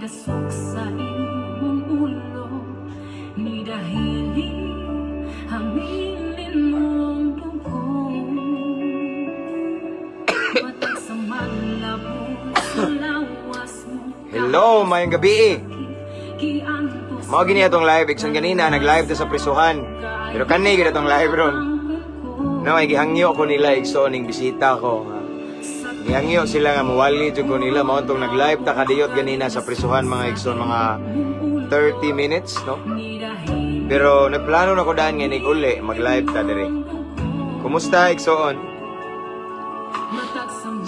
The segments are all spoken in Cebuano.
Nidasok sa imong ulo, nidahili hamilin mong dugo. Matag sa malabon sa lawas mo. Hello, maayong gabi eh. Giantos Mao gini atong live igsoon. Ganina nag-live ta sa prisuhan. Pero kani gid atong live ron. No, ay gihangyo ko nila, igsoon, ning bisita ko. Gihangyo sila nga muwali jud ko nila, mao tong nag-live ta kadiyot ganina sa prisuhan, mga igsoon, mga 30 minutes, no? Pero nagplano na ko daan nga nig uli mag-live ta dire. Kumusta, igsoon?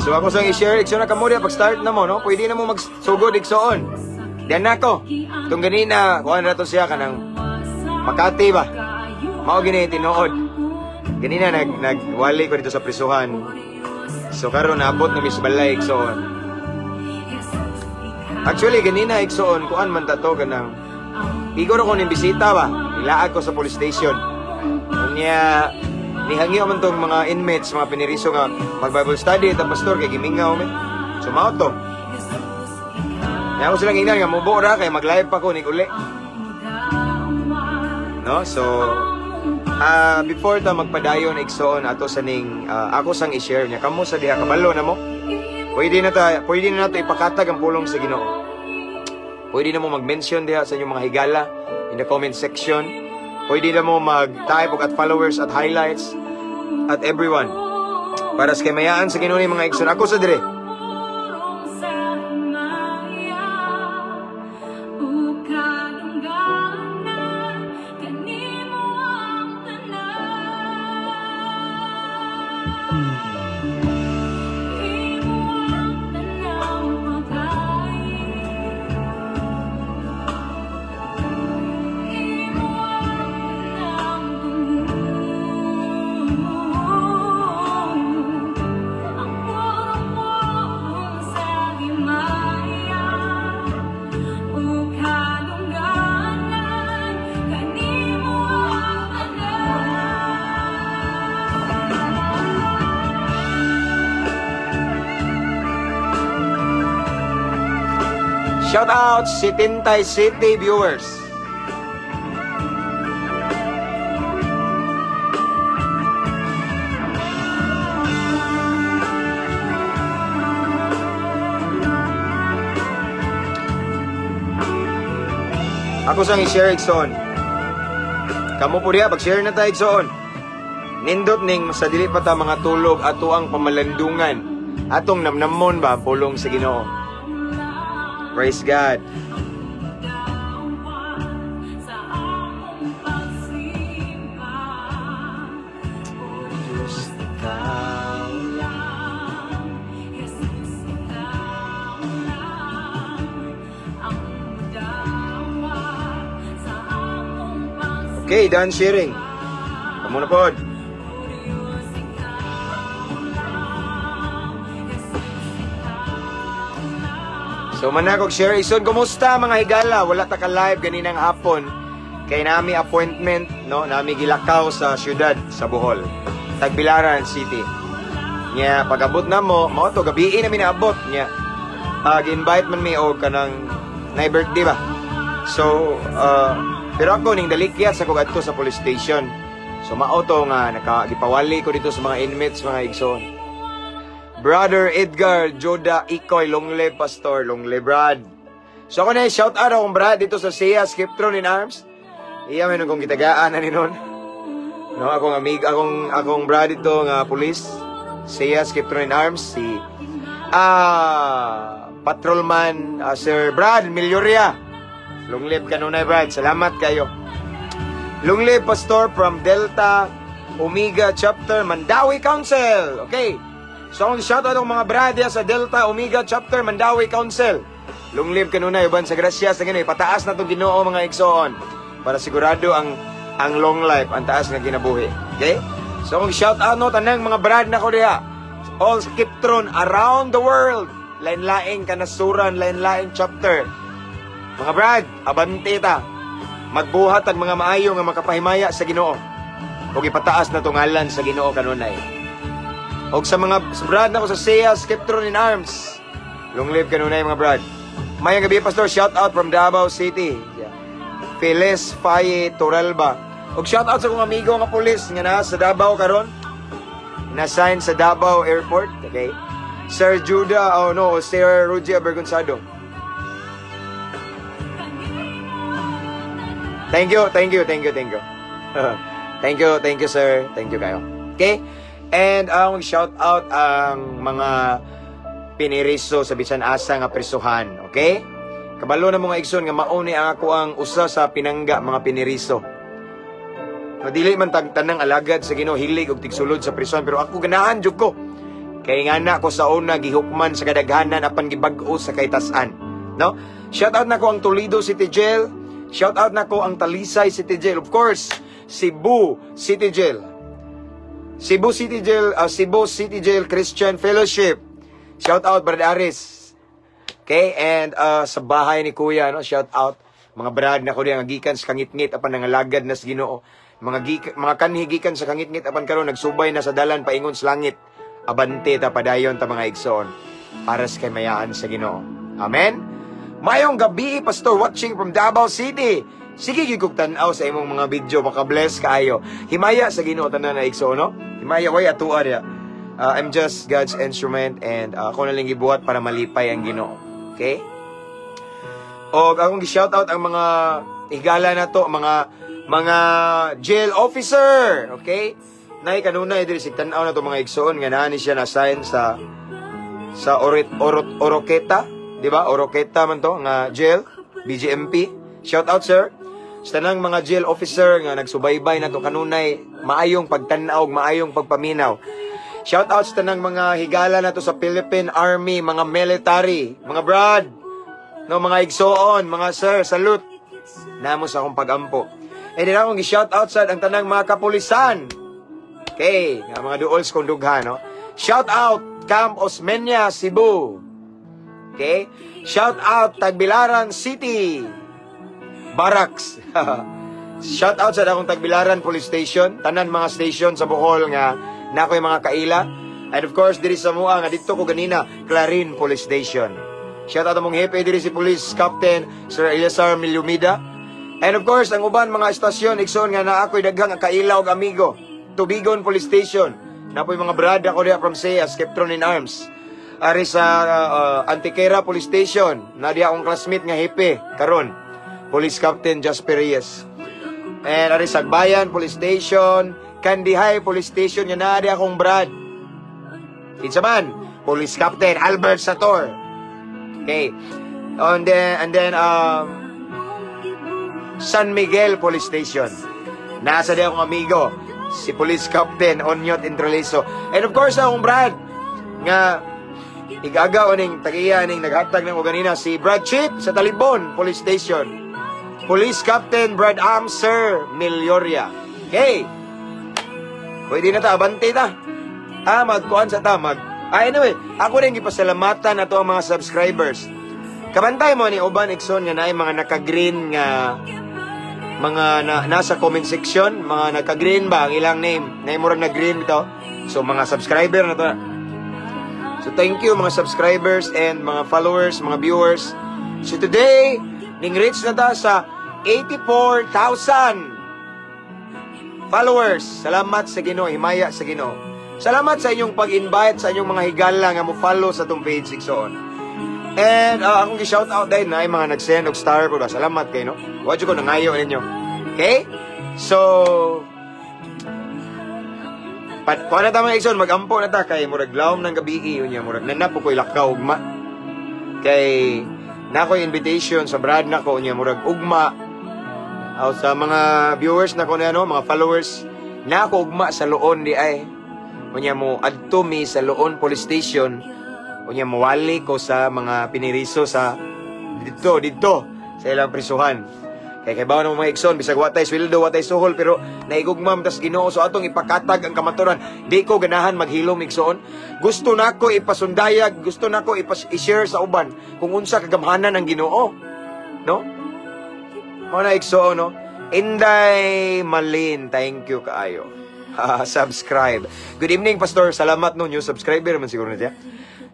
So ako sang i-share, igsoon, na kamo diha pag start na mo, no? Pwede na mo magsugod, igsoon. Diyan na ko. Itong ganina, kuha na to siya kanang Makati ba? Mao gini tinuod. Ganina nagwali ko dito sa prisuhan. So karon naabot na mi sa balay, igsoon. Actually ganina, igsoon, kuan man ta to, kanang igor ko ning bisita ba. Nilaag ko sa police station. Unya nihangyo man tong mga inmates, mga piniriso nga mag Bible study ta, pastor, kay gimingaw mi. So mao to. Kaya ako silang ingnan nga mubo ra kay mag-live pa ko nig uli. No? So before ta magpadayon, igsoon, ato sa ning ako sang i-share niya kamo sa diha kabalo na mo. Pwede na nato ipakatag ang pulong sa Ginoo. Pwede na mo mag-mention diha sa inyong mga higala in the comment section. Pwede na mo mag-type og at followers, at highlights, at everyone. Para sa kaymayaan sa Ginoo ni mga igsoon. Ako sa dire. Sa himaya ug kadungganan kanimo ang tanan, imo ang tanang pagkain, imo ang tanang tungod, ang purong sa himaya ug kadungganan kanimo ang tanan. Shout out si Tintay City viewers. Ako sang i-share, igsoon. Kamo po diha, pag-share na tayo, igsoon. Nindot ning sa dili pa ta mga tulog ato ang pamalandungan. Atong namnamon ba ang pulong sa Ginoo. Praise God. Sa among pagsimba. Diyos, ikaw lang, Jesus, ikaw lang ang dawat sa among pagsimba. Okay, done sharing. Kamo na pod. Diyos, ikaw lang, Jesus, ikaw lang. So manakog share, igsoon, kumusta mga higala? Wala ta ka live ganinang hapon. Kay nami appointment, no? Nami gilakaw sa syudad sa Bohol, Tagbilaran City. Nya pag-abot na mo, mao to gabii na mi naabot nya. Gi-invite man mi og kanang na birthday ba. So pero ako ning dalikya sa kog adto sa police station. So mao to nga nakagipawali ko dito sa mga inmates, mga igsoon. Brother Edgar Joda Ikoy, long live pastor, long live Brad. So ako na shout out akong Brad dito sa Sia Skiptron in Arms. Iya man kung kitagaan na ni nun. No, akong amig, akong brad dito nga police. Sia Skiptron in Arms si patrolman Sir Brad Milyoria. Long live kanunay, Brad. Salamat kayo. Long live pastor from Delta Omega Chapter Mandaue Council. Okay. So akong shout out ang mga brad sa Delta Omega Chapter Mandaue Council. Long live kanunay uban sa grasya sa Ginoo. Pataas na tong Ginoo, mga igsoon, para sigurado ang long life, ang taas nga kinabuhi. Okay? So akong shout out no tanang mga brad na ko diha. All Skiptron around the world. Lain-laing kanasuran, lain-laing chapter. Mga brad, abante ta. Magbuhat ang mga maayo nga makapahimaya sa Ginoo. Ug ipataas na tungalan sa Ginoo kanunay. Og sa mga sa brad na ko sa SEA, Skiptron in Arms. Long live kanunay, mga brad. Maayong gabi, Pastor, shout out from Davao City. Yeah. Felis Faye Toralba. Og shout out sa akong amigo nga pulis nga naa sa Davao karon. Na-assign sa Davao Airport, okay? Sir Judah, oh no, Sir Rudy Abergonzado. Thank you, thank you, thank you, thank you. Thank you, thank you, sir. Thank you kayo. Okay? And ang shout out ang mga piniriso sa bisan asa nga prisuhan, okay? Kabalo na mga igsoon nga mao ni ang ako ang usa sa pinangga mga piniriso. No, dili man tag tanang alagad sa Ginoo hilig og tigsulod sa prison, pero ako ganahan jud ko. Kay nga na ko sa una gihukman sa kadaghanan apan gibag-o sa kaytas-an. No? Shout out nako ang Toledo City Jail. Shout out nako ang Talisay City Jail. Of course, Cebu City Jail. Cebu City Jail, Cebu City Jail Christian Fellowship. Shout out, Brad Aris. Okay, and sa bahay ni Kuya, no, shout out mga brad na ko diyan nga gikan sa kangitngit apan nangalagad na sa Ginoo. Mga kanhi gikan sa kangitngit apan karon nagsubay na sa dalan paingon sa langit. Abante ta, padayon ta, mga igsoon, para sa kaymayaan sa Ginoo. Amen. Mayong gabi, Pastor, watching from Davao City. Sige gyud kog tan-aw sa imong mga video, maka-bless kaayo. Himaya sa Ginoo tanan na igsoon, no? Himaya way atua diya. I'm just God's instrument and ako na lang gibuhat para malipay ang Ginoo. Okay? Og akong gi-shout out ang mga higala na to, mga jail officer, okay? Nay kanunay diri sig tan-aw na to, mga igsoon, nga naa ni siya na sign sa Orit Orot Oroqueta, di ba? Oroqueta man to nga jail, BGMP. Shout out, sir. Sa tanang mga jail officer nga nagsubaybay na to kanunay, maayong pagtan-aw, maayong pagpaminaw. Shout out sa tanang mga higala na to sa Philippine Army, mga military, mga brad, no, mga igsoon, mga sir, salute. Namo sa akong pagampo. And then akong gi-shout out sad ang tanang mga kapulisan. Okay, nga mga duols kong dugha, no? Shout out Camp Osmeña, Cebu. Okay? Shout out Tagbilaran City. Barracks. Shout out sa akong Tagbilaran Police Station, tanan mga station sa Bohol nga na ako'y mga kaila. And of course, diri sa mua nga dito ko ganina, Clarin Police Station. Shout out among hepe diri, si Police Captain Sir Eleazar Milumida. And of course, ang uban mga estasyon, igsoon, nga naa ako'y daghang kaila og amigo. Tubigon Police Station. Napoy mga brad ako diha from SEA, Skeptron in Arms. Ari sa Antequera Police Station, na diha akong classmate nga hepe karon. Police Captain Jasper Reyes. And ari sa Sagbayan Police Station, Candijay Police Station nga naa diha akong brad. Kinsa man? Police Captain Albert Sator. Okay. And then San Miguel Police Station. Nasa diha akong amigo, si Police Captain Onyot Introliso. And of course, akong brad nga igaga ning tagiya ning naghatag ng ganina, si Brad Chip sa Talibon Police Station. Police Captain Brad Amser Milioria. Okay. Pwede na ta, abante ta. Ah, magkuan sa ta, mag. Ah, anyway, ako rin gipasalamatan na to ang mga subscribers. Kabantay mo ni uban, igsoon, nga naay mga naka-green nga mga nasa comment section, mga naka-green ba ang ilang name? Naay murag na green bitaw. So mga subscriber na to. So thank you, mga subscribers and mga followers, mga viewers. So today, ning reach na ta sa 84,000 followers. Salamat sa Ginoo, himaya sa Ginoo. Salamat sa inyong pag-invite sa inyong mga higala nga mo follow sa atong page, igsoon. And akong gi-shout out din na mga nag-send og star po ba. Salamat kayo, no? Wa ko nangayo ninyo. Okay? So, pat kuha na ta, mga igsoon, magampo na ta kay murag lawom ng gabi yun niya, murag nanap po ko'y lakaw ugma. Kay na ko'y invitation sa brad nako niya, murag ugma. Aw, sa mga viewers na ko na ano, mga followers, na ako ugma sa Loon di ay. Unya mo adto mi sa Loon Police Station. Unya mowali ko sa mga piniriso sa didto didto sa ilang prisuhan. Kay kay na mga igsoon, bisag wa tay sweldo, wa tay suhol, pero naigugma man tas Ginoo, so atong ipakatag ang kamaturan. Di ko ganahan maghilom, igsoon. Gusto nako ipasundayag, gusto nako i-share sa uban kung unsa kagamhanan ang Ginoo. No? Mao na, igsoon, no? Inday Malin, thank you kaayo. Subscribe. Good evening, Pastor. Salamat, no, new subscriber man siguro na siya.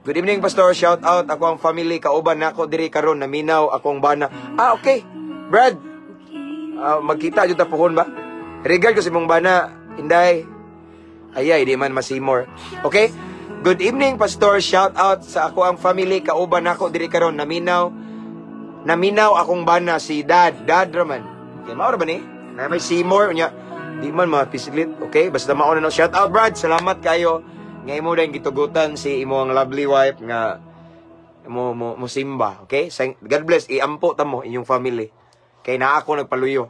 Good evening, Pastor. Shout out ako ang family kauban nako diri karon, naminaw akong bana. Ah, okay. Brad, magkita jud ta puhon ba? Regard ko sa imong bana, Inday. Ayay, di man masimor. Okay? Good evening, Pastor. Shout out sa ako ang family kauban nako diri karon, naminaw. Naminaw akong bana si Dad. Dad raman. Okay, mao ra ba ni? Na may Seymour unya. Di man mapislit. Okay, basta mao na, no. Shout out, Brad. Salamat kayo. Nga imo dayong gitugutan si imo ang lovely wife nga mo simba, okay? God bless, iampo ta mo inyong family. Kay naa ako nagpaluyo.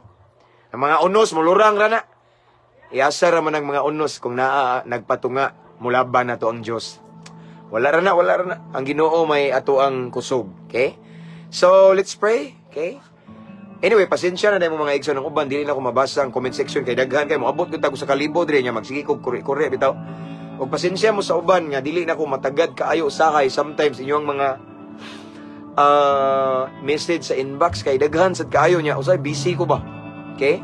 Ang mga unos mulurang ra na. Iasa ra man ang mga unos kung naa nagpatunga mulaban na to ang Dios. Wala ra na, wala ra na. Ang Ginoo may ato ang kusog, okay? So, let's pray, okay? Anyway, pasensya na mo mga igsoon ng uban, dili na ko mabasa ang comment section kay daghan kay moabot gud ta ko sa kalibo diri nya magsige kog kuri-kuri bitaw. Og pasensya mo sa uban nga dili na ko matagad kaayo usahay sometimes inyong mga message sa inbox kay daghan sad kaayo nya usay busy ko ba. Okay?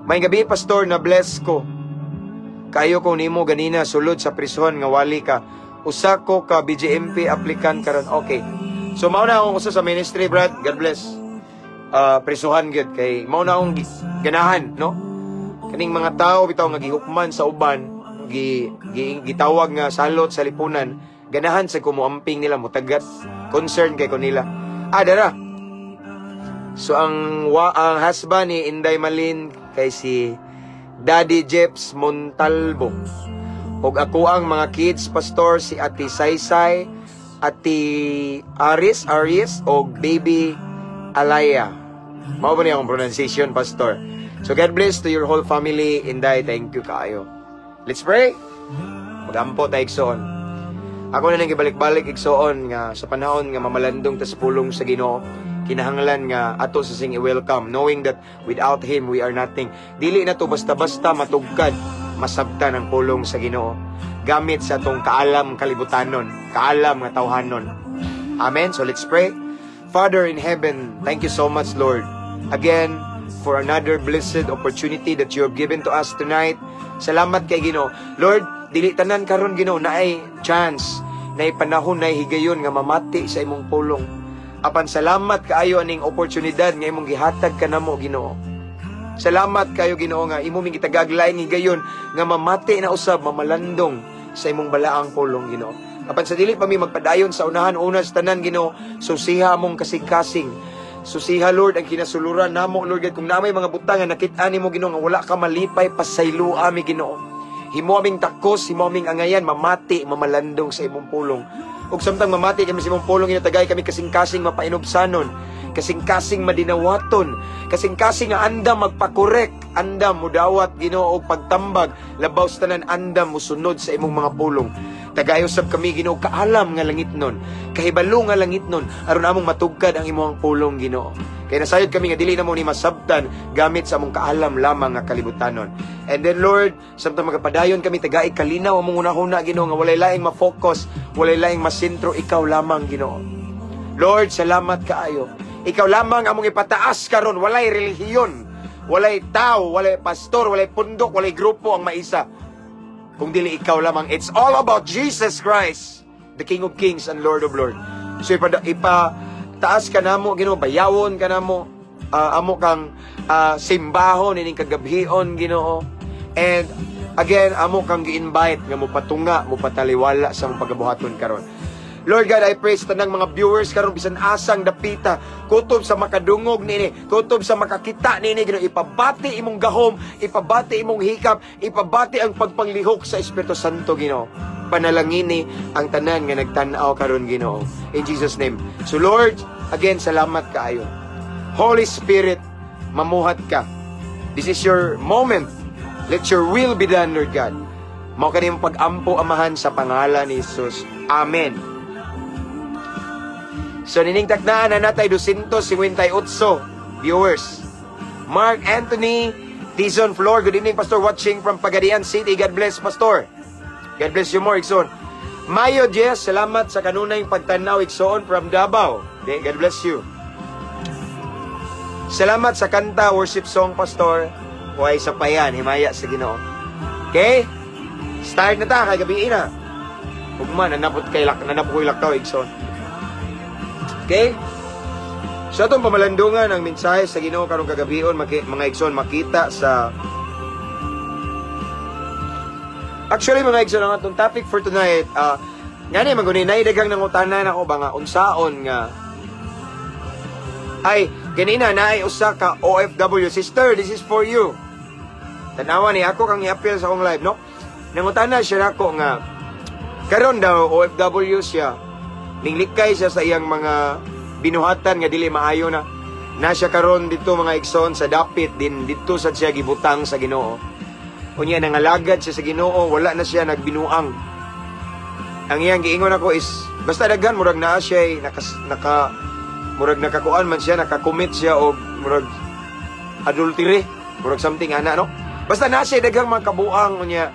May gabi, Pastor, na bless ko. Kayo ko nimo ganina sulod sa prison nga wali ka. Usa ko ka BJMP applicant karon. Okay. So mao na akong usa sa ministry, Brad. God bless. Prisuhan gyud kay mao na akong ganahan, no? Kaning mga tao bitaw nga gihukman sa uban, gi, gitawag nga salot sa lipunan, ganahan sa kumuamping nila, mutagat, concern kay ko nila. Ah, dara. So ang husband ni Inday Malin kay si Daddy Jeps Montalvo. Og ako ang mga kids, Pastor, si Ate Saysay, Ate Aris, Aris og baby Alaya. Mao ba niya akong pronunciation, Pastor? So God bless to your whole family. Inday, thank you kaayo. Let's pray. Magampo ta, igsoon. Ako na nang gibalik-balik, igsoon, nga sa panahon nga mamalandong ta sa pulong sa Ginoo, kinahanglan nga ato sa sing i-welcome, knowing that without Him we are nothing. Dili na to basta-basta matugkad, masabtan ang pulong sa Ginoo gamit sa atong kaalam kalibutanon, kaalam nga tawhanon. Amen. So let's pray. Father in heaven, thank you so much, Lord. Again, for another blessed opportunity that you have given to us tonight. Salamat kay Ginoo. Lord, dili tanan karon, Ginoo, naay chance, naay panahon, naay higayon nga mamati sa imong pulong. Apan salamat kaayo aning oportunidad nga imong gihatag kanamo, Ginoo. Salamat kayo, Ginoo, nga imo ming gitagag laing higayon nga mamati na usab, mamalandong sa imong balaang pulong, Ginoo. Apan sa dili pa mi magpadayon sa unahan, una sa tanan, Ginoo, susiha among kasing-kasing. Susiha, Lord, ang kinasuluran namo, Lord God. Kung namay mga butang nga nakit-an nimo, Ginoo, nga wala ka malipay, pasaylo ami, Ginoo. Himo aming takos, himo aming angayan, mamati, mamalandong sa imong pulong. Ug samtang mamati kami sa imong pulong, inatagay kami kasing-kasing mapainubsanon, kasing-kasing madinawaton, kasing-kasing nga andam magpakorek, andam mudawat, Ginoo, og pagtambag, labaw sa tanan andam musunod sa imong mga pulong. Tagay usab kami, Ginoo, kaalam nga langit nun, kahibalo nga langit nun, aron among matugkad ang imong pulong, Ginoo. Kay nasayod kami nga dili na mo ni masabtan gamit sa among kaalam lamang nga kalibutanon. And then, Lord, samtang magapadayon kami, tagai kalinaw among hunahuna, Ginoo, nga walay laing ma-focus, walay laing masentro, ikaw lamang, Ginoo. Lord, salamat kaayo. Ikaw lamang among ipataas karon, walay relihiyon, walay tao, walay pastor, walay pundok, walay grupo ang maisa. Kung dili ikaw lamang, it's all about Jesus Christ, the King of Kings and Lord of Lords. So ipa taas ka namo, Ginoo, bayawon ka namo, amo kang simbahon ining kagabhion, Ginoo. And again, amo kang gi-invite nga mopatunga, mopataliwala sa among pagabuhaton karon. Lord God, I pray sa tanang mga viewers karon bisan asang dapita, kutob sa makadungog nini, kutob sa makakita nini, Ginoo, ipabati imong gahom, ipabati imong hikap, ipabati ang pagpanglihok sa Espiritu Santo, Ginoo. Panalangini ang tanan nga nagtan-aw karon, Ginoo. In Jesus' name. So Lord, again, salamat kaayo. Holy Spirit, mamuhat ka. This is your moment. Let your will be done, Lord God. Mao kani pag-ampo, Amahan, sa pangalan ni Jesus. Amen. So nining taknaan na natay 258 viewers. Mark Anthony Dizon Floor, good evening, Pastor, watching from Pagadian City. God bless, Pastor. God bless you more, igsoon. Mayo Jess, salamat sa kanunay pagtanaw, igsoon, from Davao. God bless you. Salamat sa kanta, worship song, Pastor. Huwag sa payan, himaya sa Ginoo. Okay? Start na ta kay gabi na. Ugma nanapot kay lak nanapot ko'y lakaw, igsoon. Okay? So atong pamalandungan ang mensahe sa Ginoo karong kagabion, mga igsoon, makita sa. Actually, mga igsoon, ang atong topic for tonight, ngani man guni nay daghang nangutana nako ba nga unsaon nga ay ganina naay usa ka OFW. Sister, this is for you. Tanawa ni ako kang i-appeal sa akong live, no? Nangutana siya nako nga karon daw OFW siya, ninglikay siya sa iyang mga binuhatan nga dili maayo na. Na siya karon dito, mga igsoon, sa dapit din dito sa siya gibutang sa Ginoo. Unya nangalagad siya sa Ginoo, wala na siya nagbinuang. Ang iyang giingon ako is basta daghan murag naa siya naka murag nakakuan man siya, nakakommit siya og murag adultery, murag something ana, no? Basta naa siya daghang mga kabuang, unya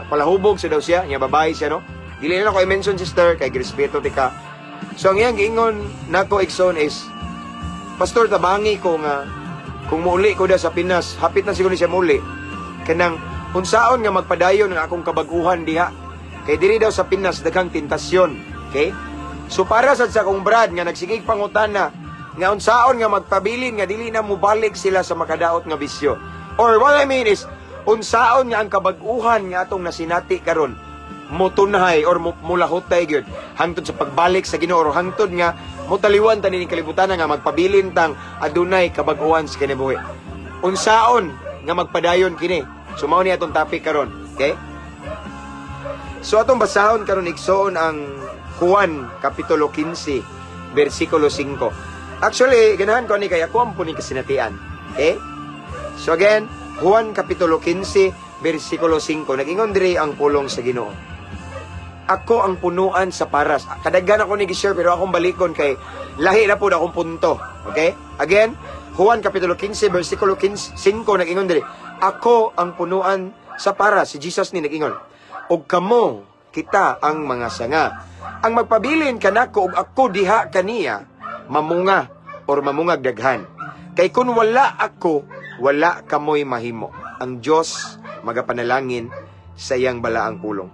palahubog siya daw siya, nya babae siya, no? Dili na ako i-mention, sister, kay girespeto tika. So ang iyang giingon nako, igsoon, is, "Pastor, tabangi ko nga kung muuli ko da sa Pinas," hapit na siguro siya muli, kanang unsaon nga magpadayon ang akong kabaguhan diha kay diri daw sa Pinas daghang tentasyon. Okay? So para sad sa akong brad nga nagsigig pangutana nga unsaon nga magpabilin nga dili na mobalik sila sa makadaot nga bisyo. Or what I mean is unsaon nga ang kabag-uhan nga atong nasinati karon motunhay or mulahutay gyud hangtod sa pagbalik sa Ginoo or hangtod nga motaliwan ta nining kalibutan nga magpabilin tang adunay kabag-uhan sa kinabuhi. Unsaon nga magpadayon kini? So mao ni atong topic karon, okay? So atong basahon karon, igsoon, ang Juan kapitulo 15 bersikulo 5. Actually, ganahan ko ni kay ako ang puni kasinatian. Okay? So again, Juan kapitulo 15 bersikulo 5. Nag-ingon diri ang pulong sa Ginoo. "Ako ang punuan sa paras." Kadaghan ako ni gi-share pero akong balikon kay lahi na pud akong punto. Okay? Again, Juan kapitulo 15 bersikulo 15, 5, nag-ingon diri. "Ako ang punuan sa paras." Si Jesus ni nag-ingon. "Og kamo, kita ang mga sanga. Ang magpabilin kanako ug ako diha kaniya, mamunga or mamungag daghan. Kay kung wala ako, wala kamoy mahimo." Ang Dios magapanalangin sa iyang balaang pulong.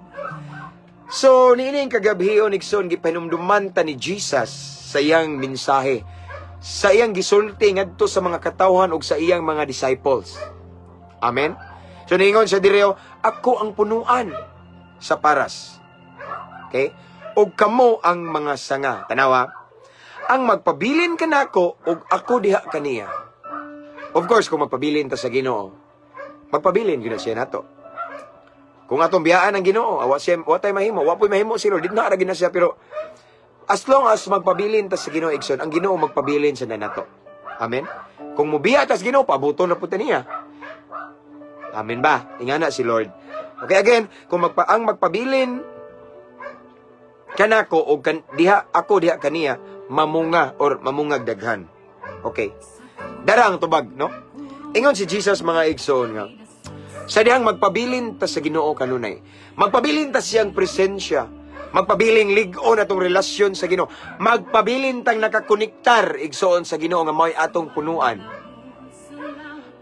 So, niining kagabhion, igsoon, gipanumduman ta ni Jesus sa iyang mensahe, sa iyang gisulti ngadto sa mga katawhan ug sa iyang mga disciples. Amen? So, niingon siya diri, oh, "Ako ang punuan sa paras." Okay? "Og kamo ang mga sanga." Tanawa. "Ang magpabilin kanako ug ako diha kaniya." Of course, kung magpabilin ta sa Ginoo, magpabilin gyud na siya nato. Kung atong biyaan ang Ginoo, awa siya, wa tay mahimo, wa po'y mahimo si Lord. Di na ra na siya, pero as long as magpabilin ta sa Ginoo, igsoon, ang Ginoo magpabilin sa nato. Amen. Kung mubiya ta sa Ginoo, paabuton na pud ta niya. Amen ba? Ingana si Lord. Okay, again, kung ang magpabilin kanako o kan, diha ako diha kaniya, mamunga or mamungag daghan. Okay. Dara ang tubag, no? Ingon si Jesus, mga igsoon, nga sa dihang magpabilin ta sa Ginoo kanunay. Magpabilin ta siyang presensya. Magpabiling lig-on atong relasyon sa Ginoo. Magpabilin tang nakakonektar, igsoon, sa Ginoo nga mao'y atong punuan.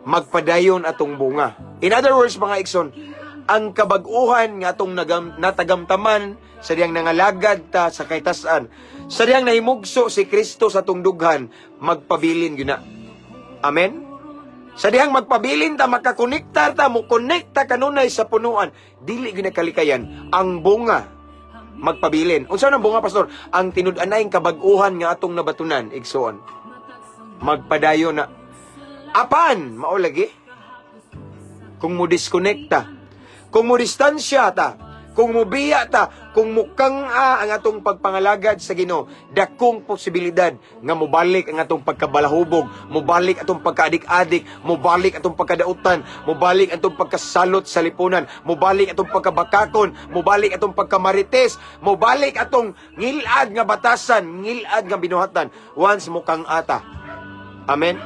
Magpadayon atong bunga. In other words, mga igsoon, ang kabag-uhan nga atong natagamtaman sa diyang nangalagad ta sa kaytasan, sa diyang nahimugso si Kristo sa atong dughan, magpabilin gyud na. Amen? Sa dihang magpabilin ta, makakonektar ta, mo konekta kanunay sa punuan, dili gyud na kalikayan ang bunga magpabilin. Unsa nang bunga, pastor? Ang tinud-anay kabag-uhan nga atong nabatunan, igsoon. Magpadayon na. Apan, mao lagi. Kung mo disconnecta, kung mo distansya ta, kung mubiya ta, kung mukang-a ang atong pagpangalagad sa Ginoo, dakong posibilidad nga mobalik ang atong pagkabalahubog, mobalik atong pagkaadik-adik, mobalik atong pagkadautan, mobalik atong pagkasalot sa lipunan, mobalik atong pagkabakakon, mobalik atong pagkamarites, mobalik atong ngilad nga batasan, ngilad nga binuhatan once mukang ata. Amen.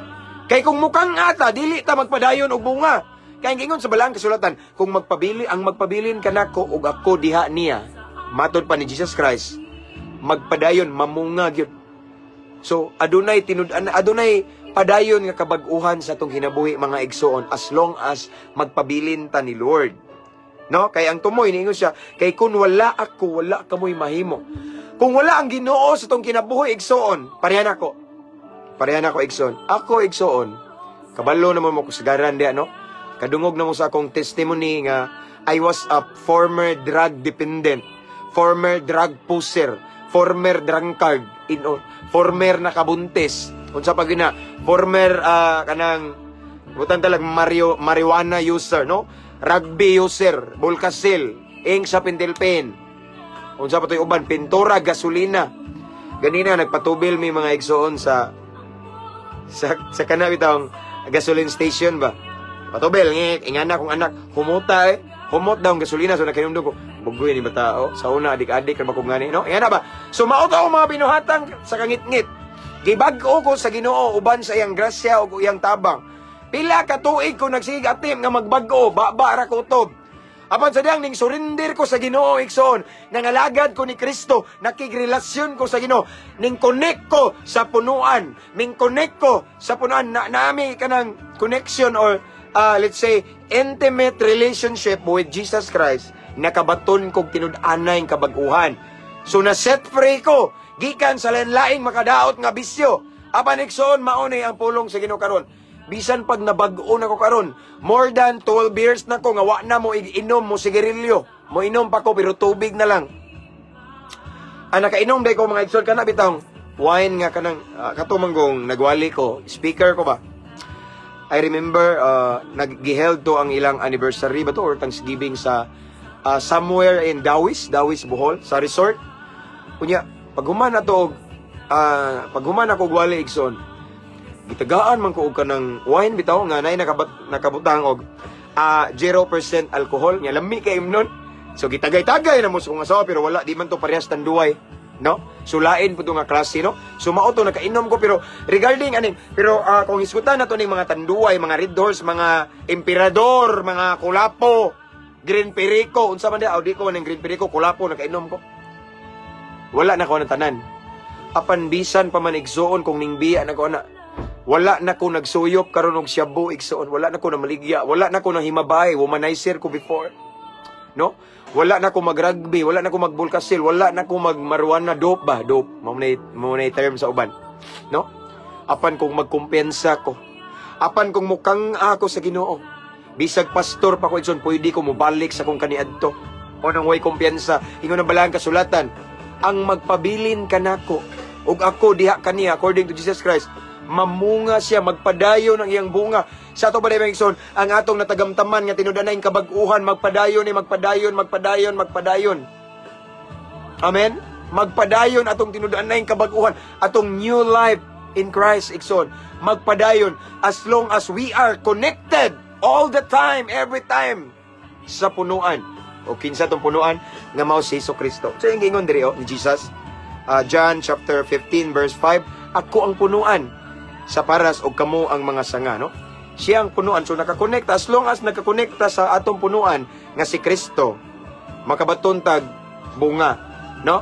Kay kung mukang ata, dili ta magpadayon og bunga. Kay ang giingon sa balaang kasulatan, kung magpabili ang magpabilin kanako ug ako diha niya, matod pa ni Jesus Christ, magpadayon, mamunga gyud. So adunay tinud-an, adunay padayon nga kabag-uhan sa atong kinabuhi, mga igsoon, as long as magpabilin ta ni Lord. No? Kay ang tumoy, niingon siya, kay kung wala ako, wala kamoy mahimo. Kung wala ang Ginoo sa tong kinabuhi, igsoon, parehan ako. Parehan ako, igsoon. Ako, igsoon, kabalo naman mo kusgaran di, ano? Kadungog na mo sa akong testimony nga I was a former drug dependent, former drug pusher, former drunkard, former nakabuntis, unsa pa gina, former kanang butan talag Mario marijuana user, no? Rugby user, Bulkasil, ing sa Pentilpen. Unsa pa to'y uban, pintura, gasolina. Ganina nagpatubil mi, mga igsoon, sa kana bitawng gasoline station ba. Patubil ngi ingana kong anak humuta eh. Humot daw ang gasolina, so nakahinumdum ko. Bugoy ni bata oh. Sa una adik-adik ra ba ko ngani, no? Ingana ba? So mao to ang mga binuhatang sa kangitngit. Gibag-o ko sa Ginoo uban sa iyang grasya ug iyang tabang. Pila ka tuig ko nagsigig attempt nga magbag-o, ba ra ko utob. Apan sa diyang ning surrender ko sa Ginoo, igsoon, nangalagad ko ni Kristo, nakigrelasyon ko sa Ginoo, ning connect ko sa punuan, ning connect ko sa punuan na nami kanang connection or let's say intimate relationship with Jesus Christ, nakabaton kog tinud-anay kabag-uhan. So na set free ko gikan sa lain-laing makadaot nga bisyo. Apan igsoon, mao ni ang pulong sa Ginoo karon. Bisan pag nabag-o na ko karon, more than 12 years na ko nga wa na mo inom mo sigarilyo. Mo inom pa ko pero tubig na lang. Ang nakainom day ko, mga igsoon, kana bitawng wine nga kanang kato manggong nagwali ko, speaker ko ba. I remember nag-held to ang ilang anniversary ba to or Thanksgiving sa somewhere in Dawis, Dawis, Bohol, sa resort. Unya, pag human ako og wali, igsoon, gitagaan man ko og kanang wine bitaw nga naay nakabutang og 0% alcohol nga lami kay imnon. So gitagay-tagay na mo sa kong asawa pero wala di man to parehas Tanduay, no? So lain po to nga klase, no? So mao to nakainom ko pero regarding aning pero kung isgutan na to ning mga Tanduay, mga Red Horse, mga Emperador, mga Kulapo, Green Perico, unsa man di, aw, di ko ning Green Perico, Kulapo nakainom ko. Wala na ko ng tanan. Apan bisan pa man, igsuon, kung ningbiya na ko na, wala na ko nagsuyop karon og shabu, igsuon. Wala na ko namaligya, wala na ko nahimabay, womanizer ko before. No? Wala na ko magrugby, wala na ko magbulkasil, wala na ko magmaruana, dope ba? Dope. Mao na term sa uban. No? Apan kung magkumpiyansa ko, apan kung mukang ako sa Ginoo, bisag pastor pa ko, igsoon, pwede ko mobalik sa kong kaniadto. O nang way kumpiyansa, ingon na balang kasulatan, ang magpabilin kanako ug ako diha kaniya, according to Jesus Christ, mamunga siya, magpadayon ang iyang bunga. Sa ato ba, igsoon, ang atong natagamtaman nga tinud-anay kabag-uhan, magpadayon ni magpadayon, magpadayon, magpadayon. Amen? Magpadayon atong tinud-anay kabag-uhan, atong new life in Christ, igsoon. Magpadayon as long as we are connected all the time, every time sa punuan. O kinsa tong punuan nga mao si Hesus Kristo. So yung giingon diri oh, ni Jesus, John chapter 15 verse 5, "Ako ang punuan sa paras og kamo ang mga sanga," no? Siya ang punuan. So nakakonekta, as long as nakakonekta sa atong punuan nga si Kristo, makabaton tag bunga, no?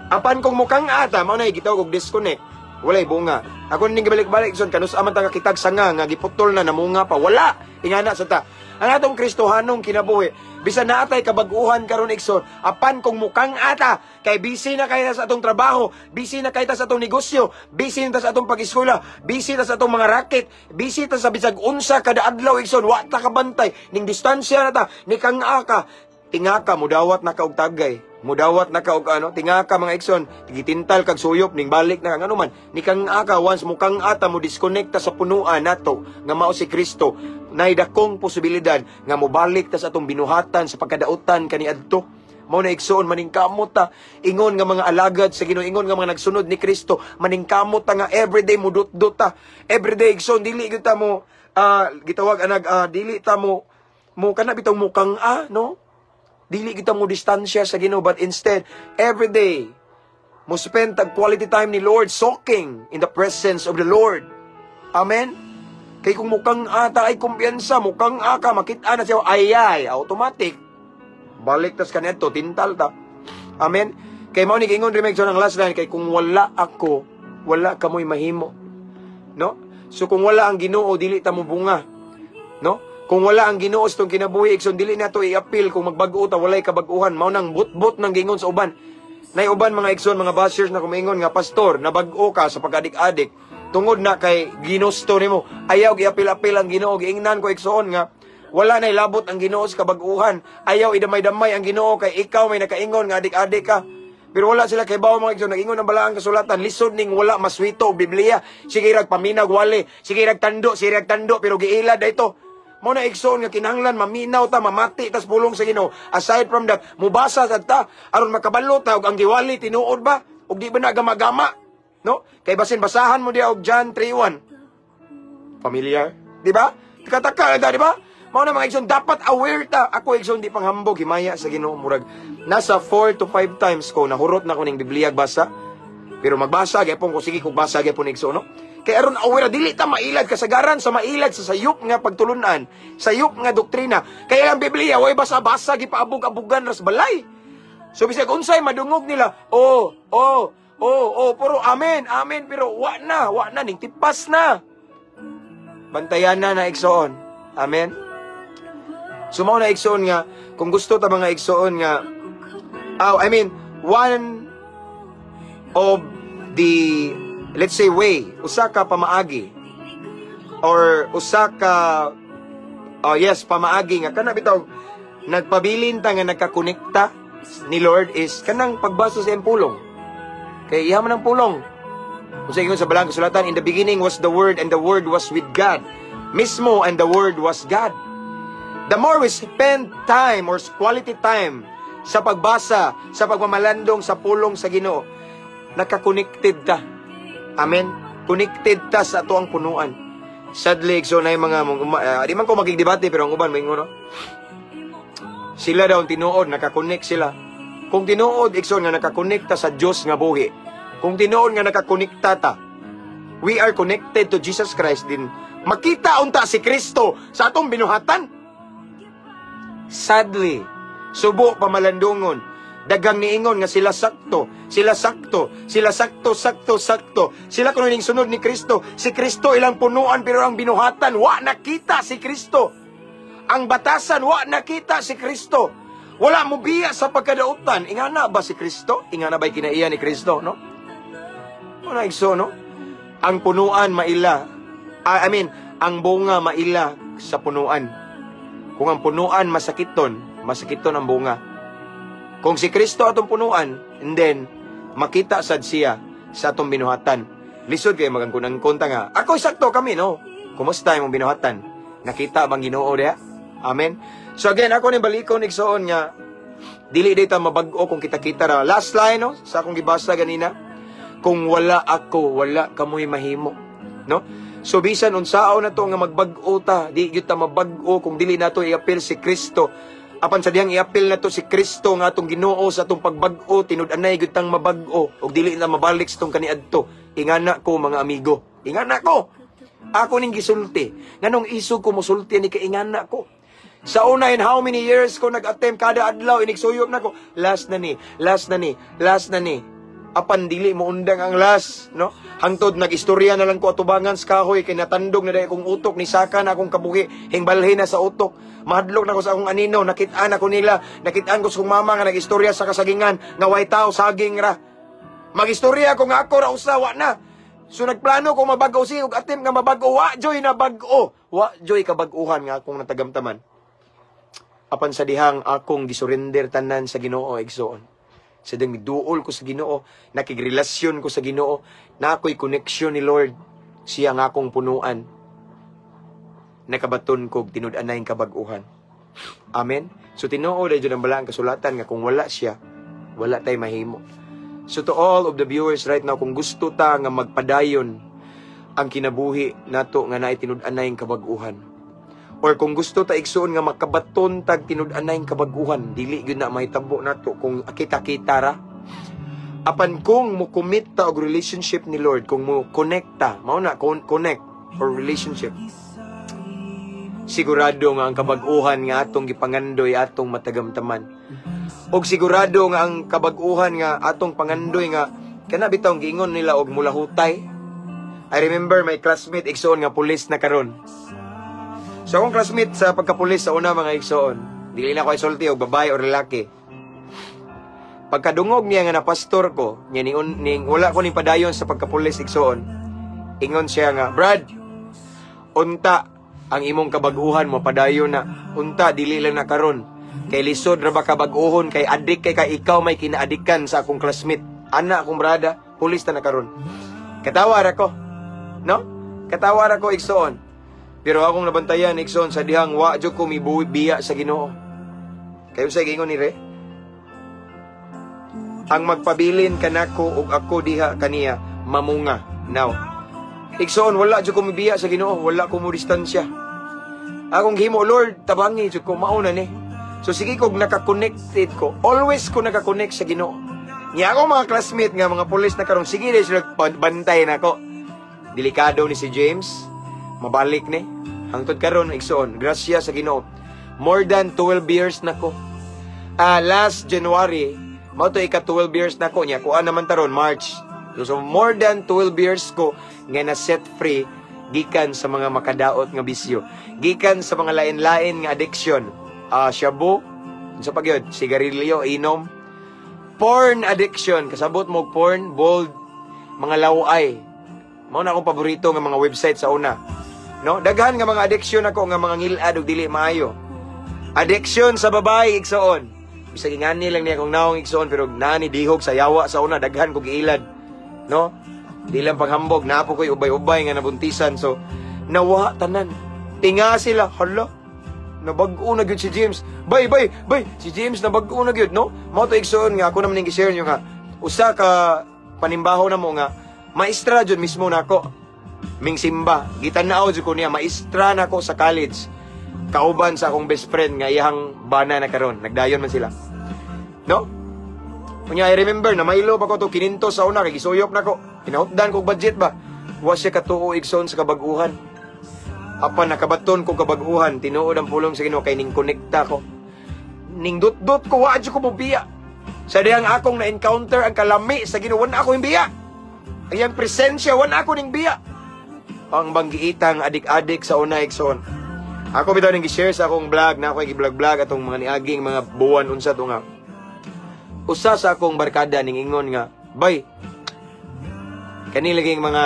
Apan kung mukang ata, mao na gitawag og disconnect, walay bunga. Ako ning gibalik-balik son kanus aman ta kakitag sanga nga giputol na namunga pa, wala. Ingana sa ta. Ang atong Kristohanong kinabuhi, bisan naatay kabag-uhan karon, igsoon, apan kung mukang ata, kay busy na kay sa atong trabaho, busy na kay ta sa atong negosyo, busy na ta sa atong pag-eskwela, busy ta sa atong mga racket, busy ta sa bisag unsa kada adlaw, igsoon, wa ta kabantay, ning distansya na ta, ni kang aka, tingaka mudawat na ka og tagay. Mudawat na ka og ano, tingaka, mga igsoon, gitintal kag suyop ning balik na kang ano man, ni kang aka once mo kang ata mo disconnect ta sa punuan nato nga mao si Kristo, nay dakong posibilidad nga mobalik ta sa atong binuhatan sa pagkadautan kaniadto. Mao na, igsoon, maningkamot ta ingon nga mga alagad sa Ginoo, ingon nga mga nagsunod ni Kristo, maningkamot ta nga everyday mudutdot ta. Everyday, igsoon, dili gyud ta mo gitawag anag dili ta mo mo kana bitong mukang a, no? Dili kita mo distansya sa Ginoo, but instead every day mo spend tag quality time ni Lord, soaking in the presence of the Lord. Amen. Kay kung mukang ata ay kumpiyansa, mukang aka makita na siya, ay ay automatic balik tas kaniadto, tintal ta. Amen. Kay mao ni giingon remake ang last line, kay kung wala ako, wala kamoy mahimo. No? So kung wala ang Ginoo, dili ta mo bunga. No? Kung wala ang Ginoo sa atong kinabuhi, igsoon, dili nato i-appeal kung magbag-o ta, walay kabag-uhan. Mao nang butbot ng gingon sa uban. Nay uban mga igsoon, mga bashers na kumingon nga, "Pastor, nabag-o ka sa pag-adik-adik tungod na kay ginusto nimo. Ayaw giapil-apil ang Ginoo." Giingnan ko, igsoon, nga wala na ilabot ang Ginoo sa kabag-uhan. Ayaw idamay-damay ang Ginoo kay ikaw may nakaingon nga adik-adik ka. Pero wala sila kay bawo, mga igsoon, nag-ingon ang balaang kasulatan, lisod ning wala maswito og Biblia. Sige rag paminag wali, sige rag tando, sige rag tando, pero giilad ito. Mao na, igsoon, nga kinahanglan maminaw ta, mamati tas pulong sa Ginoo. Aside from that, mubasa sad ta aron makabalo ta og ang giwali tinuod ba ug di ba na gama-gama, no? Kay basin basahan mo diya og John 3:1. Familiar, di ba? Kataka ta, di ba? Mao na, mga igsoon, dapat aware ta. Ako, igsoon, di panghambog, himaya sa Ginoo, murag nasa 4 to 5 times ko nahurot na ko ning Biblia basa. Pero magbasa gyapon ko, sige kog basa gyapon, igsoon, no? Kay aron aware, dili ta mailad kasagaran sa mailad sa sayop nga pagtulunan, sayop nga doktrina. Kaya ang Biblia way basa-basa, gipaabog-abugan ras balay. So bisag unsay madungog nila, oh, pero amen, amen, pero wa na ning tipas na. Bantayan na na, igsoon. Amen. So mao na, igsoon, nga kung gusto ta, mga igsoon, nga oh, I mean, one of the, let's say, way, usa ka pamaagi or usa ka, oh yes, pamaagi nga kana bitaw nagpabilin ta nga nagkakonekta ni Lord is kanang pagbasa sa iyang pulong. Kay iya man ang pulong. Kung sa ingon sa balang kasulatan, "In the beginning was the Word, and the Word was with God mismo, and the Word was God." The more we spend time or quality time sa pagbasa, sa pagmamalandong sa pulong sa Ginoo, nakakonected ta. Amen? Connected ta sa ato ang punuan. Sadly, so na yung mga, di man ko magigdebate, pero ang uban, moingon, no? Sila daw ang tinuod, nakakonect sila. Kung tinuod, igsoon, nga nakakonekta sa Dios nga buhi, kung tinuod nga nakakonekta ta, we are connected to Jesus Christ din, makita unta si Kristo sa atong binuhatan. Sadly, subo pamalandungon, daghang niingon nga sila sakto, sila sakto, sila sakto, sakto, sakto. Sila kuno ning sunod ni Kristo. Si Kristo ilang punuan, pero ang binuhatan, wa nakita si Kristo. Ang batasan, wa nakita si Kristo. Wala mo biya sa pagkadautan. Ingana ba si Kristo? Ingana ba'y kinaiya ni Kristo, no? Wala, igsoon, no? Ang punuan maila. Ah, I mean, ang bunga maila sa punuan. Kung ang punuan masakiton, masakiton ang bunga. Kung si Kristo atong punuan, and then, makita sad siya sa atong binuhatan. Lisod kayo magangkon ta nga, "Ako sakto kami," no? Kumusta imong binuhatan? Nakita bang Ginoo diha? Amen? So again, ako ni balikon, igsoon, nga, dili dita mabag-o kung kita-kita ra. Last line, no? Sa akong gibasa ganina, "Kung wala ako, wala kamoy mahimo." No? So bisan unsaon na to nga magbag-o ta, di gyud ta mabag-o kung dili nato i-appeal si Kristo. Apan sa dihang i-appeal nato si Kristo nga atong Ginoo sa atong pagbag-o, tinud-anay gyud tang mabag-o ug dili na mabalik sa atong kaniadto. Ingana ko, mga amigo. Ingana ko. Ako ning gisulti. Nganong isog ko mosulti ni kay ingana ko. Sa una, in how many years ko nag-attempt kada adlaw, inigsuyop na ko. Last na ni, last na ni, last na ni. Apan dili mo undang ang last, no? Hangtod nag-istorya na lang ko atubangan sa kahoy kay natandog na dahil akong utok ni saka na akong kabuhi, hingbalhin na sa utok. Mahadlok na ko sa akong anino, nakitaan ako nila, nakitaan ko sa akong mama nga nag-istorya sa kasagingan, nga way tao, saging ra. Magistorya ko nga ako ra usa, wa na. So nagplano ko mabag-o, sige og attempt nga mabag-o, wa joy na bag-o. Wa joy kabag-uhan nga akong natagamtaman. Apan sa dihang akong gisurrender tanan sa Ginoo, igsoon. Sa dihang miduol ko sa Ginoo, nakigrelasyon ko sa Ginoo, na ako'y connection ni Lord, siya nga akong punuan. Nakabaton kog tinud-anay kabag-uhan. Amen. So tinuod ay ang balaang kasulatan nga kung wala siya, wala tay mahimo. So to all of the viewers right now, kung gusto ta nga magpadayon ang kinabuhi nato nga naay tinud-anay kabag-uhan, or kung gusto ta, igsuon, nga makabaton tag tinud-anay kabag-uhan, dili gyud na mahitabo nato kung kita-kita ra. Apan kung mo commit ta og relationship ni Lord, kung mo connect ta, mao na connect or relationship, sigurado nga ang kabag-uhan nga atong gipangandoy atong matagamtaman. Og sigurado nga ang kabag-uhan nga atong pangandoy nga kana bitaw giingon nila og mulahutay. I remember my classmate, igsoon, nga pulis na karon. So akong classmate sa pagkapulis sa una, mga igsoon, dili na ko isulti og babae or lalaki. Pagkadungog niya nga na pastor ko, niya ni, ning wala ko ning padayon sa pagkapulis, igsoon. Ingon siya nga, "Brad, unta ang imong kabag-uhan mo padayon na. Unta dili lang na karon. Kay lisod ra ba kabag-uhon kay adik kay ka, ikaw may kinaadikan sa akong classmate." Ana akong brada, pulis ta na karon. Katawa ra ko. No? Katawa ra ko, igsoon. Pero akong nabantayan, igsoon, sa dihang wa jud ko mibiya sa Ginoo. Kayo sa gingon ni Re? Ang magpabilin kanako ug ako diha kaniya mamunga. Now, igsoon, wala jud ko mibiya sa Ginoo, wala ko mo distansya. Akong himo, "Lord, tabangi jud ko, mauna ni." So sige kog naka-connected ko, always ko naka-connect sa Ginoo. Nya ako mga classmate nga mga pulis na karon, sige sila bantay nako. Delikado ni si James, mabalik ni. Hangtod karon, igsoon, grasya sa Ginoo. More than 12 years na ko. Last January, mao to ika 12 years na ko niya. Kuan naman taron March. So more than 12 years ko nga na set free gikan sa mga makadaot nga bisyo. Gikan sa mga lain-lain nga addiction. Shabu, sa pagyod, sigarilyo, inom, porn addiction, kasabot mo porn, bold, mga laway. Mao na akong paborito nga mga website sa una. No? Daghan nga mga addiction ako nga mga ngilad ug dili maayo. Addiction sa babae, igsoon. Bisag ingani lang niya akong naong, igsoon, pero nani dihog sa yawa sa una, daghan ko giilad. No? Di lang paghambog, naa po ko'y ubay-ubay nga nabuntisan. So, nawa tanan. Tinga sila, hala. Nabag-o na gyud si James. Bay, bay, bay, si James nabag-o na gyud, no? Mao to, igsoon, nga ako naman ning gi-share nyo nga usa ka panimbaho na mo nga maestra jud mismo nako. Ming simba, gitan-aw jud ko niya, maestra nako sa college. Kauban sa akong best friend nga iyang bana na karon, nagdayon man sila. No? Unya, I remember na mailo pa ko to 500 sa una kay gisuyop nako. Kinahutdan ko budget ba. Wa siya katuo, igsoon, sa kabag-uhan. Apan nakabaton ko kabag-uhan, tinuod ang pulong sa Ginoo kay ning konekta ko. Ning dut-dut ko, wa jud ko mobiya. Sa dihang akong na-encounter ang kalami sa Ginoo, wala ako biya. Ang iyang presensya, wala ako ning biya. Ang banggiitang adik-adik sa una, igsoon. Ako bitaw ning gi-share sa akong vlog na ako gi-vlog-vlog atong mga niaging mga buwan unsa to nga. Usa sa akong barkada ning ingon nga, "Bay, kani laging mga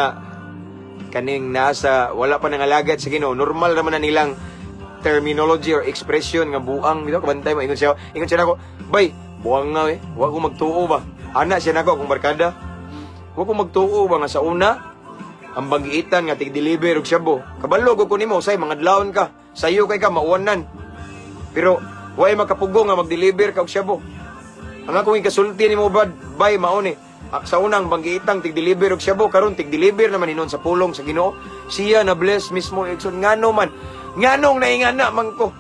kaning nasa wala pa nangalagad sa Ginoo, normal naman na nilang terminology or expression nga buang bitaw, kabantay mo." Ingon siya nako, "Bay, buang nga eh, wa ko magtuo ba." Ana siya nako akong barkada. "Wa ko magtuo ba nga sa una ang banggiitan nga tig-deliver og shabu. Kabalo ko nimo say mga adlawon ka, sayo kay ka mauwanan. Pero way makapugong nga mag-deliver ka og shabu. Ang akong ikasulti nimo bad, bay, mao ni. Sa unang banggiitang tig-deliver og shabu, karon tig-deliver naman hinon sa pulong sa Ginoo." Siya na bless mismo, igsoon. Ngano man? Nganong naingana man ko?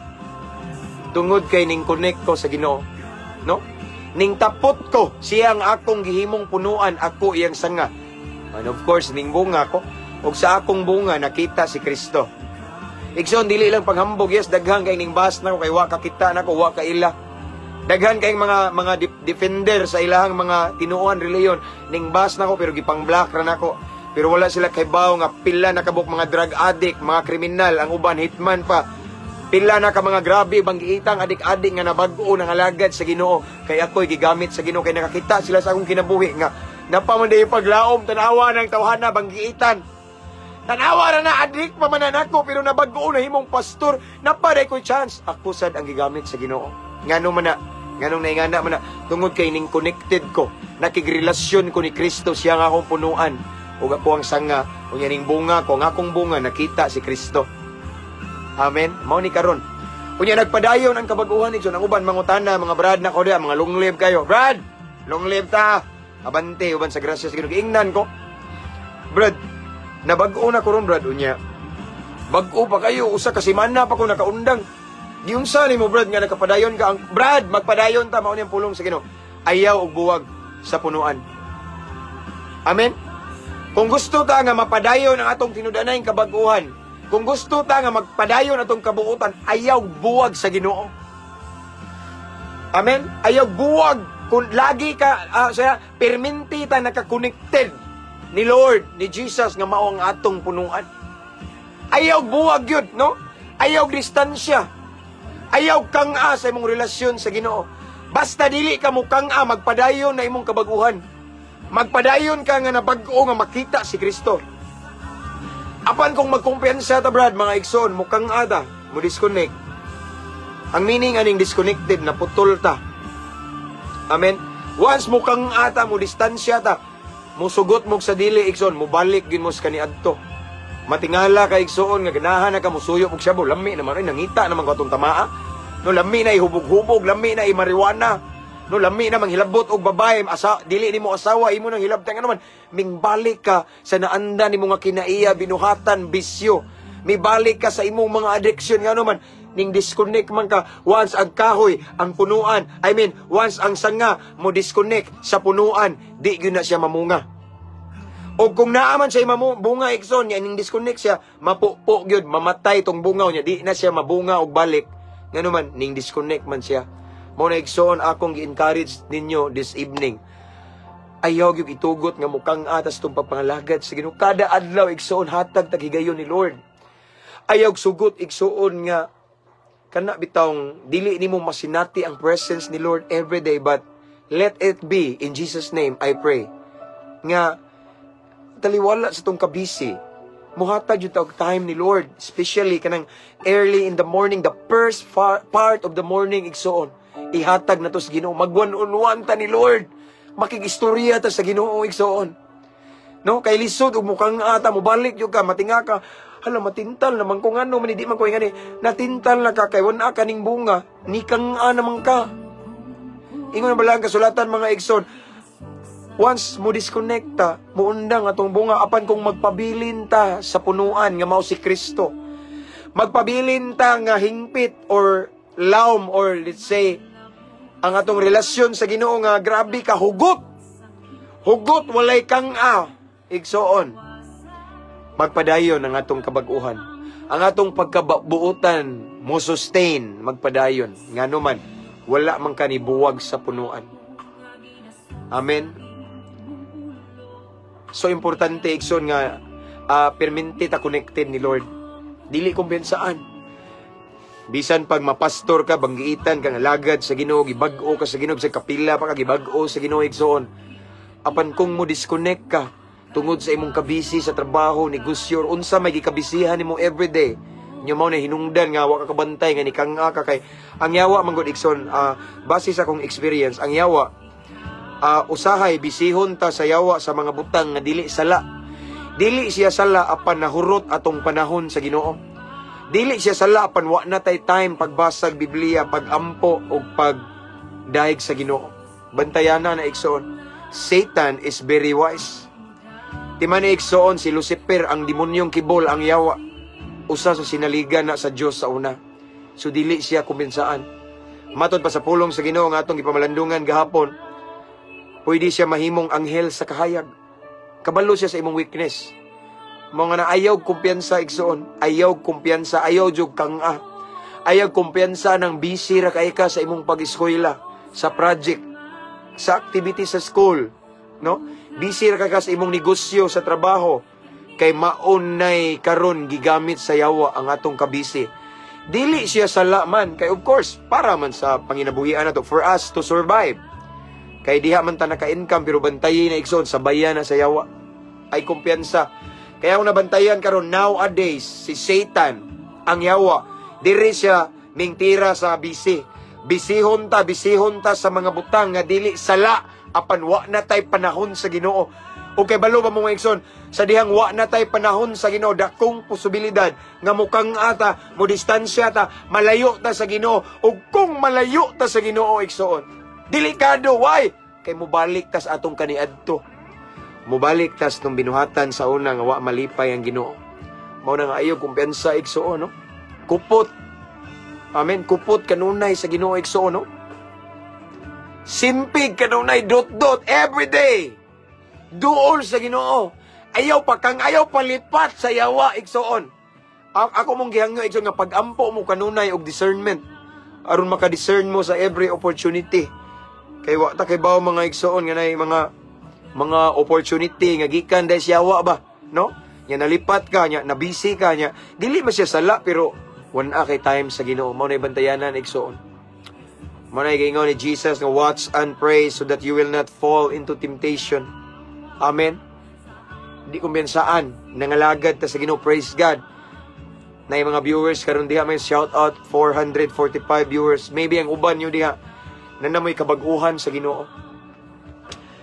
Tungod kay ning connect ko sa Ginoo. No? Ning tapot ko, siya ang akong gihimong punuan, ako iyang sanga. And of course, ning bunga ko, ug sa akong bunga nakita si Kristo. Igsoon, dili lang paghambog, yes, daghan kay ning bas na ko kay wa ka kita nako, wa ka ila. Daghan kay mga defender sa ilahang mga tinuohan reliyon ning bas nako pero gipang-block ra nako. Pero wala sila kaybaw nga pila na kabuk mga drug addict, mga kriminal, ang uban hitman pa. Pila na ka mga grabe banggiitang adik-adik nga nabag-o nangalagad sa Ginoo kay ako'y gigamit sa Ginoo kay nakakita sila sa akong kinabuhi nga napaman day paglaom. Tanawa ng tawhana banggiitan. Tanawa na na adik pa man na nako pero nabag-o na himong pastor, napaday ko'y chance. Ako sad ang gigamit sa Ginoo. Ngano man na? Nganong naingana man na? Tungod kay ning connected ko, nakigrelasyon ko ni Kristo, siya nga akong punuan ug ako ang sanga, ug ning bunga ko, ang akong bunga nakita si Kristo. Amen. Mao ni karon. Unya nagpadayon ang kabag-uhan ni ang uban mangutana, mga brad na ko diha, mga long live kayo. Brad, long live ta. Abante uban sa grasya sa Ginoo. Giingnan ko. "Brad, nabag-o na ko ron, brad, unya. Bag-o pa kayo, usa ka semana pa ko nakaundang. Giunsa nimo, brad, nga nakapadayon ka ang brad, magpadayon ta, mao ni ang pulong sa Ginoo. Ayaw og buwag sa punuan." Amen. Kung gusto ta nga mapadayon ang atong tinud-anay kabag-uhan, kung gusto ta nga magpadayon atong kabuotan, ayaw buwag sa Ginoo. Amen? Ayaw buwag. Kung lagi ka, saya, perminti ta naka-connected ni Lord, ni Jesus, nga mao ang atong punuan. Ayaw buwag yun, no? Ayaw distansya. Ayaw kang-a sa imong relasyon sa Ginoo. Basta dili ka mo kang-a, magpadayon na imong kabaguhan. Magpadayon ka nga nabag-o nga makita si Kristo. Apan kung magkumpiyansa ta, brad, mga igsoon, mukang-a ta, mo disconnect. Ang meaning aning disconnected na putol ta. Amen. Once mo kang-a ta, mo distansya ta, musugot mo sa dili, igsoon, mubalik gyud mo sa kaniadto. Matingala ka, igsoon, nga ganahan na ka musuyo og shabu, lami naman ay nangita naman ko atong tamaa. No, lami na ihubog-hubog, lami na imariwana. No, lami na manghilabot og babae, asa dili nimo asawa, imo nang hilabtan, ano man, mingbalik ka sa naanda nimo nga kinaiya, binuhatan, bisyo. Mibalik ka sa imong mga addiction, ngano man ning disconnect man ka. Once ang kahoy, ang punuan, I mean, once ang sanga mo disconnect sa punuan, di gyud na siya mamunga. O kung naaman siya bunga, igsoon, niya ning disconnect siya, mapupo gyud, mamatay tong bungaw niya, di na siya mabunga og balik. Ngano man ning disconnect man siya. Mao na, igsoon, akong gi-encourage ninyo this evening. Ayaw gyud itugot nga mukang-a ta sa atong pagpangalagad sa Ginoo. Kada adlaw, igsoon, hatag tag higayon ni Lord. Ayaw sugot, igsoon, nga kana bitawng dili nimo masinati ang presence ni Lord every day, but let it be, in Jesus' name I pray nga taliwala sa tong kabisi, muhatag jud og time ni Lord, especially kanang early in the morning, the first part of the morning, igsoon, ihatag na to sa Ginoo. Mag one on one ta ni Lord, makigistorya ta sa Ginoo, igsoon, no? Kay lisod ug mukang-a ta, mobalik jud ka, matinga ka, "Hala, matintal naman ko, ngano man di man ko ingani?" Natintal na ka kay wala ka ning bunga, nikang-a naman ka. Ingon na bala ang kasulatan, mga igsoon, once mo disconnect ta, muundang atong bunga. Apan kung magpabilin ta sa punuan nga mao si Kristo, magpabilin ta nga hingpit or lawm or let's say ang atong relasyon sa Ginoo nga grabe ka hugot. Hugot, walay kang-a, igsoon. Magpadayon ang atong kabag-uhan. Ang atong pagkabuutan mo sustain, magpadayon. Ngano man, wala man ka ni buwag sa punuan. Amen. So importante, igsoon, nga permente ta connected ni Lord. Dili kumpensaan. Bisan pag mapastor ka, banggiitan ka nga lagad sa Ginoo, gibag-o ka sa Ginoo, sa kapila pa ka gibag-o sa Ginoo, igsoon. Apan kung mo disconnect ka tungod sa imong kabisi sa trabaho, negosyo, or unsa may gikabisihan nimo everyday, nya mao na hinungdan nga wa ka kabantay nga nikang-a ka, kay ang yawa man gud, igsoon, base sa akong experience, ang yawa usahay bisihon ta sa yawa sa mga butang nga dili sala. Dili siya sala apan nahurot atong panahon sa Ginoo. Dili siya sala apan wa na tay time pagbasag Biblia, pagampo ug pagdayeg sa Ginoo. Bantayana na, igsoon. Satan is very wise. Di man, igsoon, si Lucifer, ang demonyong kibol, ang yawa, usa sa sinaligan na sa Dios sa una. So dili siya kumpensaan. Matod pa sa pulong sa Ginoo nga atong gipamalandungan gahapon, pwede siya mahimong anghel sa kahayag. Kabalo siya sa imong weakness. Mga na ayaw kumpiyansa, igsoon, ayaw kumpiyansa, ayaw jug kang-a. Ayaw kumpiyansa ng busy ra kay ka sa imong pag-eskwela, sa project, sa activity sa school, no? Busy ra ka sa imong negosyo, sa trabaho, kay maunay karon gigamit sa yawa ang atong kabisi. Dili siya sala man kay of course para man sa panginabuhian nato, for us to survive. Kay diha man ta naka-income, pero bantayi na, igsoon, sabayan na sa yawa. Ay kumpiyansa. Kaya kung nabantayan karon nowadays si Satan, ang yawa, diri siya mingtira sa bisi. Bisihon ta sa mga butang nga dili sala apan wa na tay panahon sa Ginoo. O kay balo ba mo, mga igsoon, sa dihang wa na tay panahon sa Ginoo, dakong posibilidad nga mukang-a ta, mo distansya ta, malayo ta sa Ginoo. Ug kung malayo ta sa Ginoo, igsoon, delikado. Why? Kay mubalik tas atong kaniadto. Mubalik tas nung binuhatan sa una nga wa malipay ang Ginoo. Mao na nga ayaw kumpiyansa, igsoon, no? Kupot. Amen. Kupot kanunay sa Ginoo, igsoon, no? Simpig kanunay dot dot every day. Duol sa Ginoo. Ayaw pa kang ayaw palipat sa yawa, igsoon. Ako mong gihangyo, igsoon, nga pag-ampo mo kanunay og discernment aron maka-discern mo sa every opportunity. Kay wa ta kay bawo, mga igsoon, nga nay mga opportunity nga gikan dahil sa yawa ba, no? Nya nalipat ka, nya nabisi ka, nya dili man siya sala pero Wala kay time sa Ginoo. Mao na bantayanan, igsoon. Mao na giingon ni Jesus nga watch and pray so that you will not fall into temptation. Amen. Di kumpiyansaan, nangalagad ta sa Ginoo, praise God. Na yung mga viewers karon diha, may shout out 445 viewers. Maybe ang uban nyo diha na namoy kabag-uhan sa Ginoo.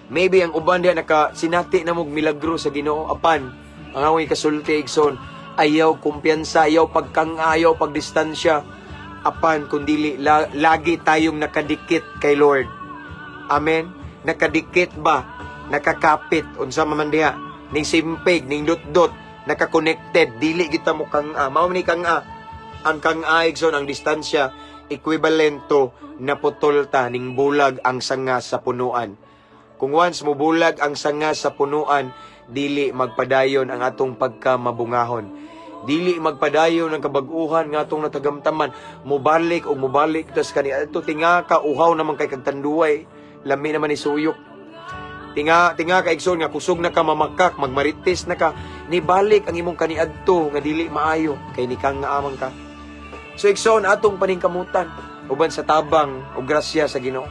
Maybe ang uban diha naka sinati na mog milagro sa Ginoo, apan ang akong ikasulti, igsoon, ayaw kumpiyansa, ayaw pagkang-ayaw pagdistansya, apan kundili lagi tayong nakadikit kay Lord. Amen. Nakadikit ba? Nakakapit unsa man diha, ning simpig ning dot-dot, naka-connected, dili kita mo kang mao ni kang ang kang igsoon, ang distansya equivalent to naputol ta, ning bulag ang sanga sa punuan. Kung once mo bulag ang sanga sa punuan, dili magpadayon ang atong pagkamabungahon. Dili magpadayon ang kabag-uhan nga atong natagamtaman. Mubalik o mubalik tas kani adto, tinga ka uhaw naman kay kag Tanduay. Lami naman ni suyok. Tinga tinga ka, igsoon, nga kusog na ka mamakak, magmarites na ka, nibalik ang imong kaniadto nga dili maayo kay nikang nga amang ka. So igsoon, atong paningkamutan uban sa tabang o grasya sa Ginoo.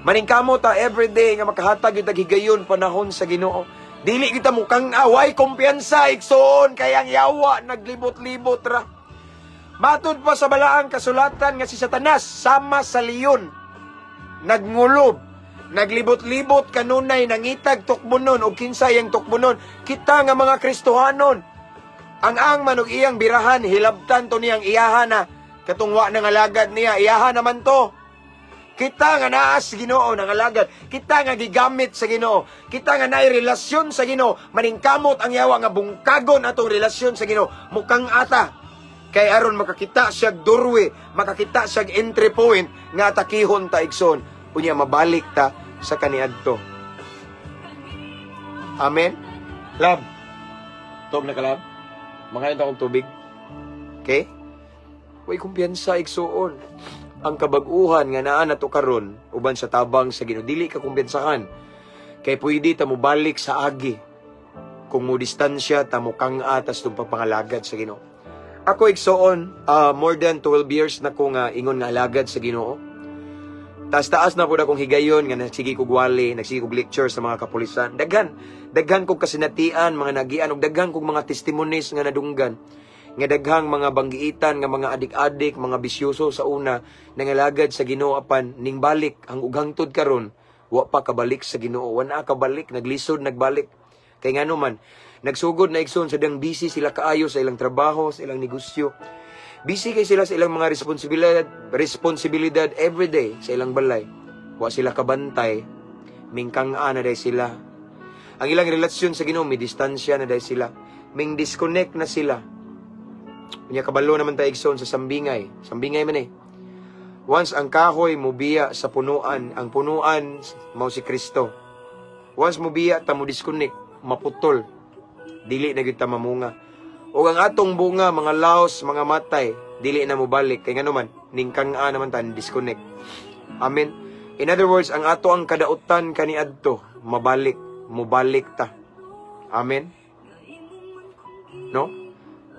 Maningkamot ta everyday nga makahatag yung higayon panahon sa Ginoo. Dili kita mukang away kumpiyansa, igsoon, kay ang yawa naglibot-libot ra. Matud pa sa balaang kasulatan nga si Satanas sama sa leon. Nagngulob, naglibot-libot kanunay nangitag tukbonon og kinsay ang tukbonon, kita nga mga Kristohanon. Ang man og iyang birahan, hilabtan to niyang iyahan na katong wa nang alagad niya, iyahan naman to. Kita nga naa sa Ginoo nangalagad, kita nga gigamit sa Ginoo, kita nga naay relasyon sa Ginoo, maningkamot ang yawa nga bungkagon atong relasyon sa Ginoo, mukang ata kay aron makakita siya doorway, makakita siya entry point nga atakihon ta, igsoon, unya mabalik ta sa kaniadto. Amen. Love. Tog na ka, love. Mangayon ta akong tubig. Okay? Way kumpiyansa, igsuon. Ang kabag-uhan nga naa nato karon uban sa tabang sa Ginoo, dili ka kumpiyansahan. Kay pwede ta mobalik sa agi kung mo distansya ta, mo kang atas tung pagpangalagad sa Ginoo. Ako, igsoon, more than 12 years na ko nga ingon nga alagad sa Ginoo. Taas-taas na pud akong higayon nga nagsige kog wali, nagsige kog lecture sa mga kapulisan. Daghan, daghan kog kasinatian, mga nagian og daghan kog mga testimonies nga nadunggan. Nga daghang mga banggiitan nga mga adik-adik, mga bisyoso sa una, nangalagad sa Ginoo apan ning balik ang ughangtod karon wa pa kabalik sa Ginoo, wa na kabalik, naglisod nagbalik. Kay ngano man, nagsugod na, igsoon, sa dang busy sila kaayo sa ilang trabaho, sa ilang negosyo. Busy kay sila sa ilang mga responsibilidad, responsibilidad everyday sa ilang balay. Wa sila kabantay, mingkang na day sila. Ang ilang relasyon sa Ginoo, may distansya na day sila. Ming disconnect na sila. Unya kabalo naman ta, igsoon, sa sambingay. Sambingay man eh. Once ang kahoy mubiya sa punuan, ang punuan mao si Kristo. Once mubiya ta, mo disconnect, maputol. Dili na gyud ta mamunga. O ang atong bunga, mga laos, mga matay, dili na mobalik. Kay ngano man, ningkang naman ta, disconnect. Amen. In other words, ang ato ang kadautan kaniadto, mabalik, mobalik ta. Amen. No?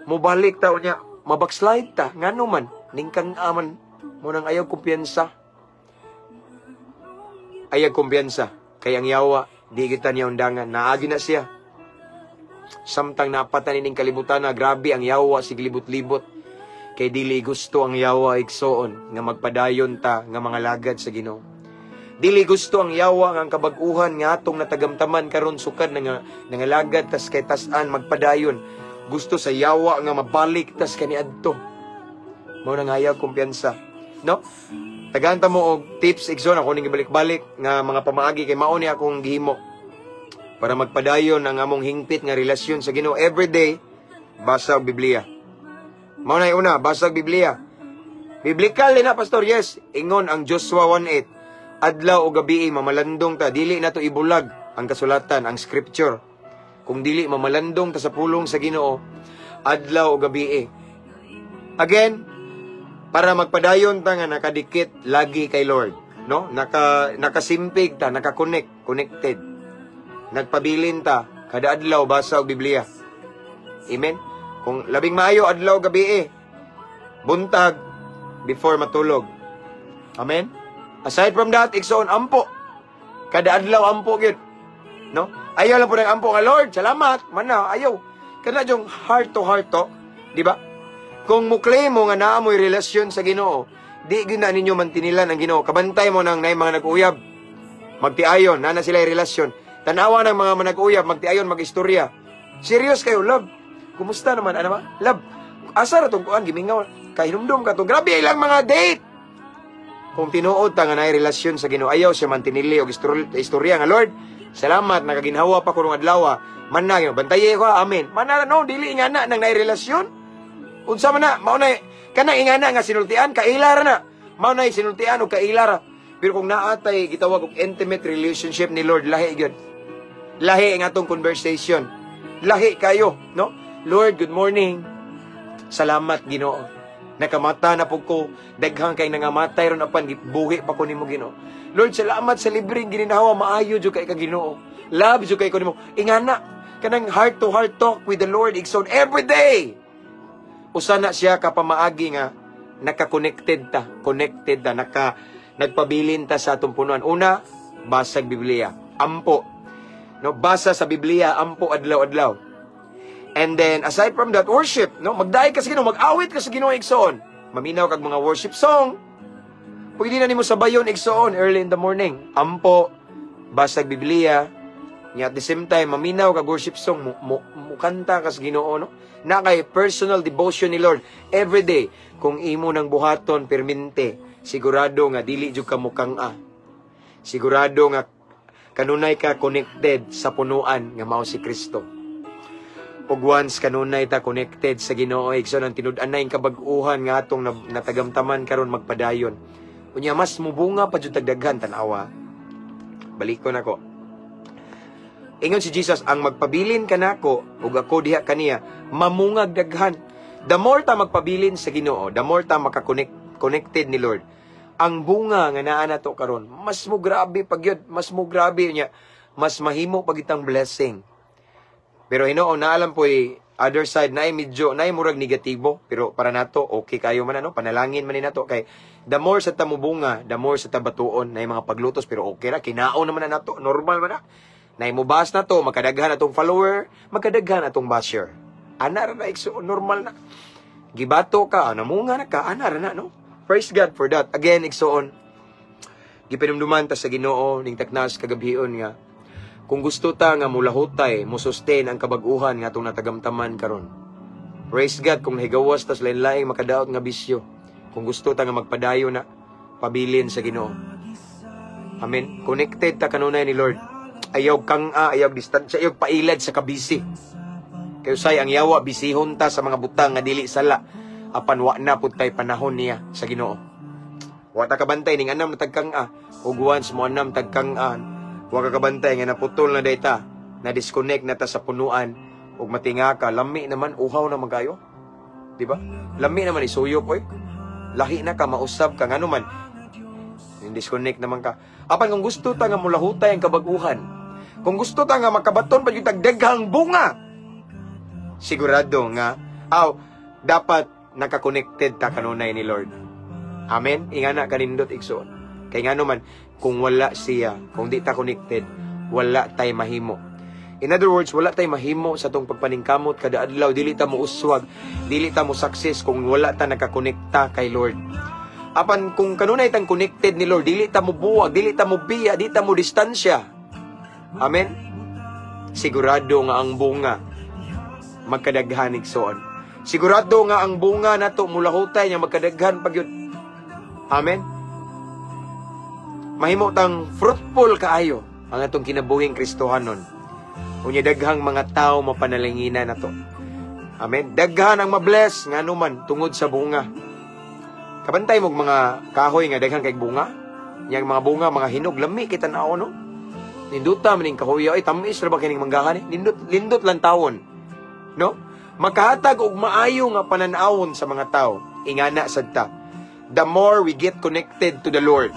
Mobalik ta unya, mabackslide ta. Ngano man, ningkang aman mo nang ayaw kumpiyansa. Ayaw kumpiyansa. Kay ang yawa, di kita niya undangan. Naagi na siya. Samtang napatan ining kalibutan na grabe ang yawa sig libot-libot. Kay dili gusto ang yawa, igsoon, nga magpadayon ta nga mga lagad sa Ginoo. Dili gusto ang yawa nga ang kabag-uhan nga atong natagamtaman karon sukad na nga nangalagad tas kay tas-an magpadayon. Gusto sa yawa nga mabalik tas kaniadto. Mao nang ayaw kumpiyansa. No? Tagaan ta mo og tips, igsoon, ako ning gibalik-balik nga mga pamaagi kay mao ni akong gihimo para magpadayon ang among hingpit nga relasyon sa Ginoo. Everyday, basa og Biblia. Mao na una, basa og Biblia. Biblical na, pastor, yes. Ingon ang Joshua 1:8. Adlaw o gabi mamalandong ta, dili nato ibulag ang kasulatan, ang scripture. Kung dili mamalandong ta sa pulong sa Ginoo, adlaw o gabi. Again, para magpadayon ta nga nakadikit lagi kay Lord, no? Nakasimpig ta, naka-connect, connected. Nagpabilin ta kada adlaw basa og Biblia. Amen. Kung labing maayo adlaw gabi eh. Buntag, before matulog. Amen? Aside from that, igsoon, ampo. Kada adlaw ampo gyud. No? Ayaw lang po ng ampo nga, "Lord, salamat." Mana, ayaw. Kana yung heart to heart talk, di ba? Kung mo-claim mo nga naa mo'y relasyon sa Ginoo, di gyud na ninyo mantinilan ang Ginoo. Kabantay mo nang naay mga nag-uyab. Magtiayon, naa na sila relasyon. Tanawa ng mga manag-uyab, magtiayon, mag-istorya. Serious kayo, "Love. Kumusta naman, ano ba? Love, asa ra tong kuan, gimingaw. Kahinumdum ka to." Grabe ilang mga date. Kung tinuod ta nga naay relasyon sa Ginoo, ayaw siya mantinili og istorya nga, "Lord, salamat nakaginhawa pa ko rong adlaw. Man na, bantaye ko, amen." Man na, no, dili nga na nang naay relasyon. Unsa man na, mao na kanang ingana nga sinultian, kaila ra na. Mao na sinultian og kaila ra. Pero kung naa tay gitawag og intimate relationship ni Lord, lahi gyud. Lahi ang atong conversation. Lahi kayo, no? "Lord, good morning. Salamat, Ginoo. Nakamata na pud ko, daghang kay nangamatay ron apan gibuhi pa ko nimo, Ginoo. Lord, salamat sa libreng gininhawa, maayo jud kay ka, Ginoo. Love jud kay ko nimo." Ingana kanang heart to heart talk with the Lord, igsoon, every day. Usa na siya ka pamaagi nga naka-connected ta, connected ta, nagpabilin ta sa atong punuan. Una, basag Biblia, ampo. No, basa sa Biblia, ampo adlaw-adlaw. And then aside from that, worship, no? Magdayeg ka sa Ginoo, mag-awit ka sa Ginoo, igsoon. Maminaw kag mga worship song. Pwede na nimo sabayon, igsoon, early in the morning. Ampo, basag Biblia, nya at the same time maminaw kag worship song, mukanta ka sa Ginoo, no? Na kay personal devotion ni Lord every day. Kung imo nang buhaton permente, sigurado nga dili jud ka mukang-a. Sigurado nga kanunay ka connected sa punuan nga mao si Kristo. Ug once kanunay ta connected sa Ginoo, igsoon, ang tinud-anay kabag-uhan nga atong natagamtaman karon magpadayon. Unya mas mubunga pa jud tagdaghan, tan-awa. Balikon ako. Ingon si Jesus, "Ang magpabilin kanako ug ako diha kaniya, mamungag daghan." The more ta magpabilin sa Ginoo, the more ta makakonect connected ni Lord. Ang bunga nga naa nato karon, mas mo grabe pag yun, mas mo grabe niya, mas mahimo pag itang blessing. Pero hinuon naalam po other side na medyo na murag negatibo, pero para nato okay kayo man, ano, panalangin man ni nato kay the more sa ta mobunga, the more sa ta batuon na mga paglutos, pero okay ra, kinaon naman na nato, normal man na. Na mubas na to, makadaghan atong follower, makadaghan atong basher. Ana ra na, igsoon, normal na. Gibato ka, namunga na ka, ana ra na, no? Praise God for that. Again, igsoon, gipinumduman ta sa Ginoo ning taknas kagabhion nga kung gusto ta nga mulahutay, mo sustain ang kabag-uhan nga atong natagamtaman karon. Praise God kung nahigawas ta sa lain-laing makadaot nga bisyo. Kung gusto ta nga magpadayon na, pabilin sa Ginoo. Amen. Connected ta kanunay ni Lord. Ayaw kang ayaw distansya, ayaw pailad sa kabisi. Kay usay ang yawa, bisihon ta sa mga butang nga dili sala. Apan wa na pud tay panahon niya sa Ginoo. Wa ta kabantay ning anam na tagkang-a ug once mo anam tagkang-a, wa ka kabantay nga naputol na data, na disconnect na ta sa punuan ug matinga ka, lami naman, uhaw naman kayo. Di ba? Lami naman isuyop oy. Lahi na ka mausab ka, ngano man disconnect naman ka. Apan kung gusto ta nga mulahutay ang kabag-uhan, kung gusto ta nga makabaton pa yung daghang bunga, sigurado nga aw dapat naka-connected ta kanunay ni Lord. Amen. Ingana kanindot, igsoon. Kay ngano man, kung wala siya, kung di ta connected, wala tay mahimo. In other words, wala tay mahimo sa atong pagpaningkamot kada adlaw, dili ta mo uswag, dili ta mo success kung wala ta nakakonekta kay Lord. Apan kung kanunay tang connected ni Lord, dili ta mo buwag, dili ta mo biya, dili ta mo distansya. Amen. Sigurado nga ang bunga magkadaghan, igsoon. Sigurado nga ang bunga nato mulahutay nga magkadaghan pag yun. Amen. Mahimo tang fruitful kaayo ang atong kinabuhing Kristohanon. Unya daghang mga tao mapanalanginan nato. Amen. Daghan ang mabless, ngano man, tungod sa bunga. Kabantay mo mga kahoy nga daghan kay bunga. Yang mga bunga mga hinog, lami kita tanaw, no. Ninduta man ning kahoy ay, tamis ra ba kining manggahan eh? Nindot lindot lang tawon. No? Makahatag og maayo nga panan-awon sa mga tao. Ingana sad ta. The more we get connected to the Lord,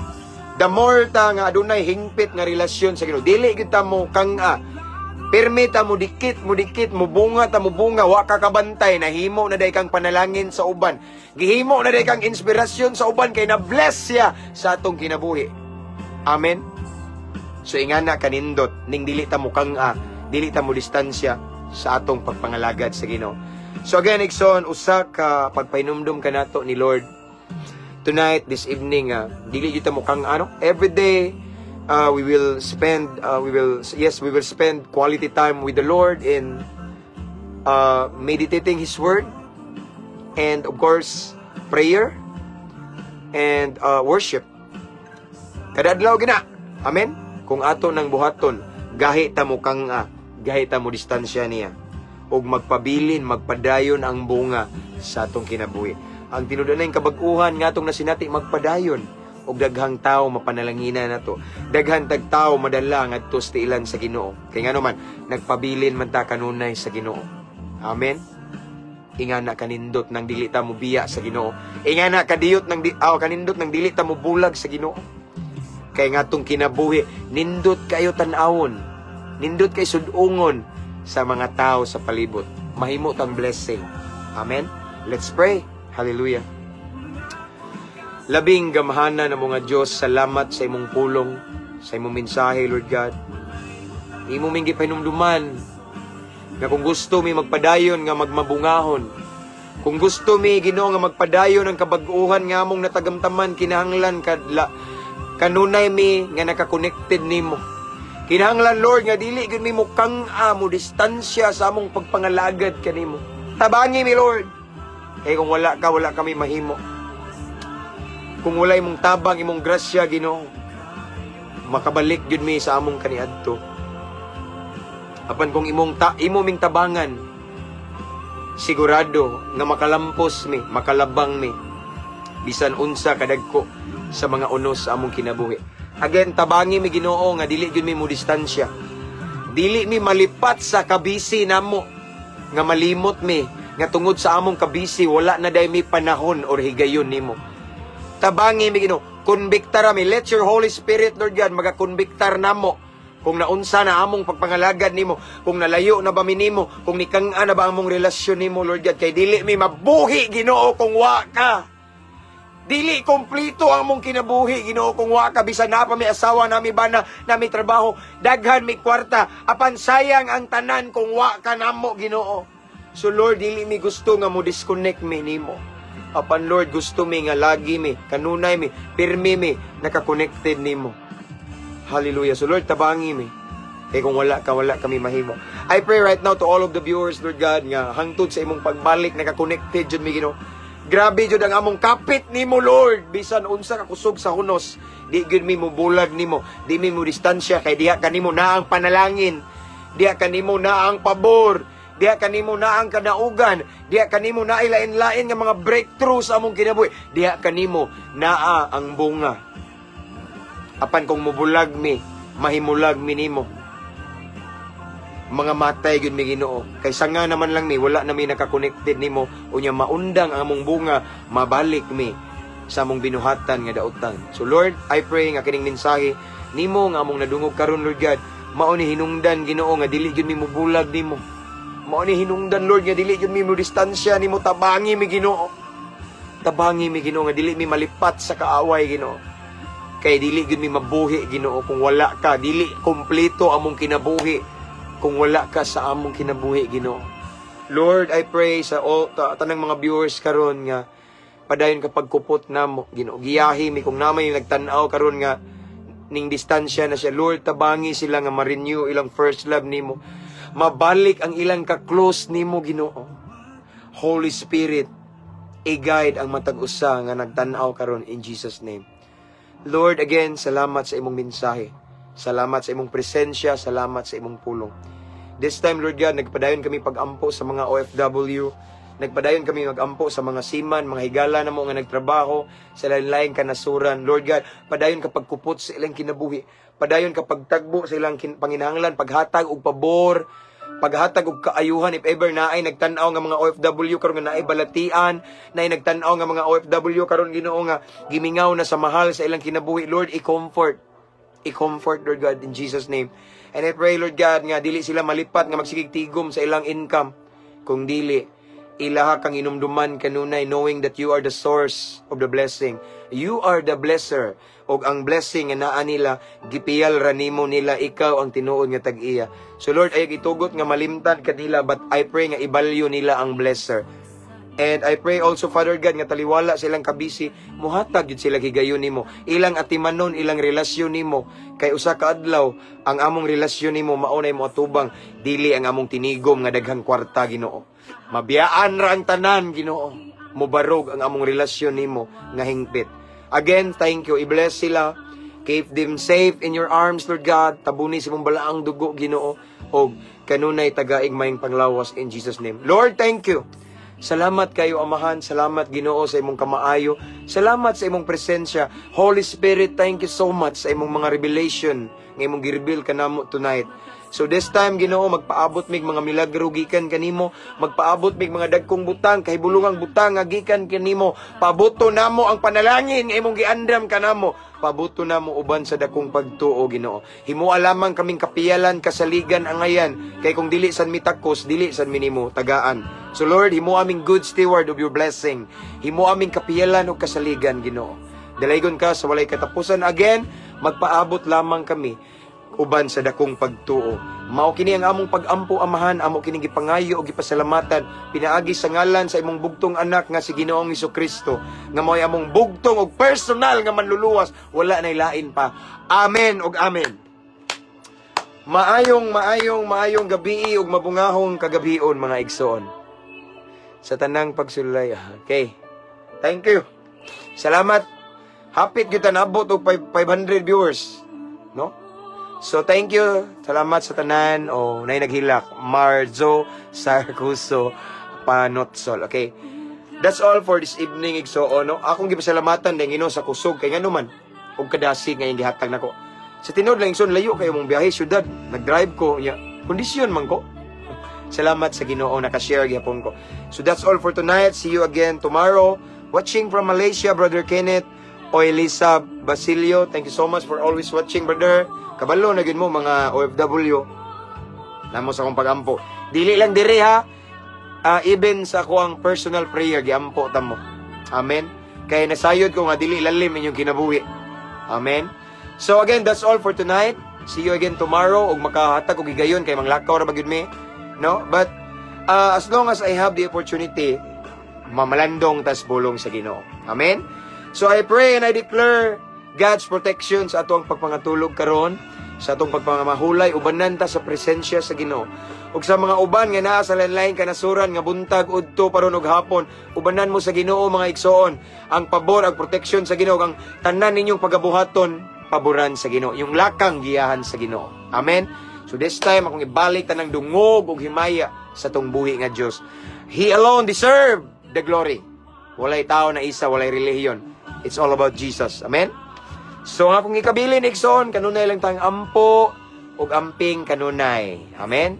the more ta nga adunay hingpit nga relasyon sa Ginoo. Dili gyud ta mo kang-a. Pirmi ta mo dikit, mo dikit, mo bunga ta mo bunga, wa ka kabantay, nahimo na day kang panalangin sa uban. Gihimo na day kang inspirasyon sa uban kay na bless siya sa atong kinabuhi. Amen. So ingana kanindot ning dili ta mo kang-a, dili ta mo distansya sa atong pagpangalagad sa Ginoo. So again, igsoon, usa ka pagpahinumdum kanato ni Lord tonight, this evening, dili gyud ta mo kang ano, every day we will spend we will yes, we will spend quality time with the Lord in meditating His Word and, of course, prayer and worship. Kada adlaw gina. Amen. Kung ato nang buhaton, gahi ta mo kang gahi ta mo distansya niya ug magpabilin, magpadayon ang bunga sa atong kinabuhi. Ang tinud yung kabag-uhan nga atong nasinati, magpadayon og daghang tao mapanalangina nato. Daghan tag tao madala ngadto sa tiilan sa Ginoo. Kay ngano man, nagpabilin man ta kanunay sa Ginoo. Amen. Ingana kanindot nang dili ta mo biya sa Ginoo. Ingana kadiyot nang di, aw, kanindot nang dili ta mo bulag sa Ginoo. Kay ngatong kinabuhi, nindot kayo tan-awon. Nindot kay sudungon sa mga tao sa palibot. Mahimo tang blessing. Amen. Let's pray. Hallelujah. Labing gamhanan na mga Diyos, salamat sa imong pulong, sa imong mensahe, Lord God. Imo ming gipahinumduman nga kung gusto mi magpadayon nga magmabungahon, kung gusto mi, Ginoo, nga magpadayon ang kabag-uhan nga among natagamtaman, kinahanglan kadla kanunay mi nga naka-connected nimo. Kinahanglan, Lord, nga dili gyud mi mo kang-a mo distansya sa among pagpangalagad kanimo. Tabangi mi, Lord. Kay kung wala ka, wala kami mahimo. Kung wala imong tabang, imong grasya, Ginoo, makabalik gyud mi sa among kaniadto. Apan kung imo ming tabangan, sigurado nga makalampos mi, makalabang mi bisan unsa kadagko sa mga unos sa among kinabuhi. Again, tabangi mi, Ginoo, nga dili gyud mi mo distansya. Dili mi malipat sa kabisi namo nga malimot mi nga tungod sa among kabisi wala na day mi panahon or higayon nimo. Tabangi mi, Ginoo, konbiktar mi. Let your Holy Spirit, Lord God, magakonbiktar namo kung naunsa na among pagpangalagad nimo, kung nalayo na ba mi nimo, kung nikang-a na ba among relasyon nimo, Lord God, kay dili mi mabuhi, Ginoo, kung wa ka. Dili kompleto ang among kinabuhi, Ginoo, kung wa ka. Bisan na pa mi asawa, nami bana, nami trabaho, daghan mi kwarta, apan sayang ang tanan kung wa ka namo, Ginoo. So Lord, dili mi gusto nga mo disconnect mi nimo. Apan Lord, gusto mi nga lagi mi, kanunay mi, pirmi mi, naka-connected nimo. Hallelujah. So Lord, tabangi mi. Kay kung wala ka, wala kami mahimo. I pray right now to all of the viewers, Lord God, nga hangtod sa imong pagbalik, naka-connected jud mi, Ginoo. Grabe jud ang among kapit nimo, Lord. Bisan unsa ka kusog sa hunos, di gyud mi mobulag nimo, di mi mo distansya kay diha kanimo na ang panalangin. Diha kanimo na ang pabor. Diha kanimo na ang kanaugan. Diha kanimo na ilain-lain nga mga breakthrough sa among kinabuhi. Diha kanimo naa ang bunga. Apan kung mubulag mi, mahimulag mi nimo. Mga matay gyud mi, Ginoo. Kay sanga naman lang mi, wala na mi naka-connected nimo. Unya maundang ang among bunga, mabalik mi sa among binuhatan nga dautan. So Lord, I pray nga kining mensahe nimo nga among nadungog karon, Lord God, mao ni hinungdan, Ginoo, nga dili gyud mi mubulag nimo. Mao ni hinungdan, Lord, nga dili gyud mi mo distansya nimo. Tabangi mi, Ginoo. Tabangi mi, Ginoo, nga dili mi malipat sa kaaway, Ginoo. Kay dili gyud mi mabuhi, Ginoo, kung wala ka, dili kompleto among kinabuhi kung wala ka sa among kinabuhi, Ginoo. Lord, I pray sa all tanang mga viewers karon nga padayon ka pagkupot namo, Ginoo. Giyahi mi kung namay nagtan-aw karon nga ning distansya na siya. Lord, tabangi sila nga ma-renew ilang first love nimo. Mabalik ang ilang ka-close nimo, Ginoo. Holy Spirit, i-guide ang matag usa nga nagtan-aw karon in Jesus' name. Lord, again, salamat sa imong mensahe. Salamat sa imong presensya, salamat sa imong pulong. This time, Lord God, nagpadayon kami pag-ampo sa mga OFW, nagpadayon kami mag-ampo sa mga seaman, mga higala namo nga nagtrabaho sa lain-laing kanasuran. Lord God, padayon ka pagkupot sa ilang kinabuhi. Padayon ka pagtagbo sa ilang panginahanglan, paghatag og pabor, paghatag og kaayuhan. If ever naay nagtan-aw nga mga OFW karon nga naay balatian, naay nagtan-aw nga mga OFW karon, Ginoo, nga gimingaw na sa mahal sa ilang kinabuhi, Lord, i-comfort. I-comfort, Lord God, in Jesus' name. And I pray, Lord God, nga dili sila malipat nga magsigig tigom sa ilang income. Kung dili, ilaha kang inumduman kanunay, knowing that you are the source of the blessing. You are the blesser. Og ang blessing nga naa nila, gipiyal ra nimo nila, ikaw ang tinuod nga tag-iya. So Lord, ay itugot nga malimtan kanila, but I pray nga ibalyo nila ang blesser. And I pray also, Father God, nga taliwala silang kabisi, muhatag jud sila higayon nimo. Ilang atimanon, ilang relasyon nimo. Kay usa ka adlaw, ang among relasyon nimo mao nay mo atubang, dili ang among tinigom nga daghang kwarta, Ginoo. Mabiyaan ra ang tanan, Ginoo. Mubarog ang among relasyon nimo nga hingpit. Again, thank you. I-bless sila. Keep them safe in your arms, Lord God. Tabuni sa imong balaang dugo, Ginoo. Og kanunay tagaig maayong panglawas in Jesus' name. Lord, thank you. Salamat kayo, Amahan. Salamat, Ginoo, sa imong kamaayo. Salamat sa imong presensya. Holy Spirit, thank you so much sa imong mga revelation nga imong gi-reveal kanamo tonight. So this time, Ginoo, magpaabot mig mga milagro gikan kanimo, magpaabot mig mga dagkong butang, kahibulungang butang nga gikan kanimo. Pabuto namo ang panalangin nga imong giandam kanamo. Pabuto namo uban sa dakong pagtuo, Ginoo. Himoa lamang kaming kapiyalan, kasaligan, angayan, kay kung dili san mitakos, dili san minimo tagaan. So Lord, himo aming good steward of your blessing. Himo aming kapiyalan ug kasaligan, Ginoo. Dalaygon ka sa walay katapusan. Again, magpaabot lamang kami uban sa dakong pagtuo. Mao kini ang among pag-ampo, Amahan, amo kini gipangayo ug gipasalamatan pinaagi sa ngalan sa imong bugtong anak nga si Ginoong Kristo, nga mao'y among bugtong ug personal nga manluluwas, wala nay lain pa. Amen ug amen. Maayong maayong maayong gabi ug mabungahong kagabion, mga igsoon. Sa tanang pagsulay. Okay. Thank you. Salamat. Hapit kita naabot og 500 viewers. No? So thank you. Salamat sa tanan o nay naghilak. Marzo Sarcuso Panotsol. Okay. That's all for this evening, igsoon, no? Akong gipasalamatan din Ginoo sa kusog kay ngano man og kadasig nga gihatag nako. Sa tinuod lang, igsoon, layo kayo mong biyahe syudad. Nag-drive ko nya. Kondisyon man ko. Salamat sa Ginoo, naka-share gihapon ko. So that's all for tonight. See you again tomorrow. Watching from Malaysia, Brother Kenneth o Elisa Basilio. Thank you so much for always watching, brother. Kabalo na gyud mo mga OFW. Namo sa akong pagampo. Dili lang dire ha. Even sa ako ang personal prayer giampo ta mo. Amen. Kay nasayod ko nga dili lalim inyong kinabuhi. Amen. So again, that's all for tonight. See you again tomorrow ug makahatag og higayon kay manglakaw ra ba gyud mi. No? But as long as I have the opportunity, mamalandong tas bulong sa Ginoo. Amen. So I pray and I declare God's protection sa atong pagpangatulog karon, sa atong pagpangamahulay, ubanan ta sa presensya sa Ginoo. Ug sa mga uban nga naa sa lain kanasuran nga buntag udto paron og hapon, ubanan mo sa Ginoo, mga igsoon. Ang pabor, ang protection sa Ginoo, ang tanan ninyong pagabuhaton paboran sa Ginoo. Yung lakang giyahan sa Ginoo. Amen. So this time akong ibalik tanang dungog ug himaya sa tong buhi nga Dios. He alone deserve the glory. Walay tao na isa, walay relihiyon. It's all about Jesus. Amen. So nga akong ikabilin, igsoon, kanunay lang tang ampo ug amping kanunay. Amen.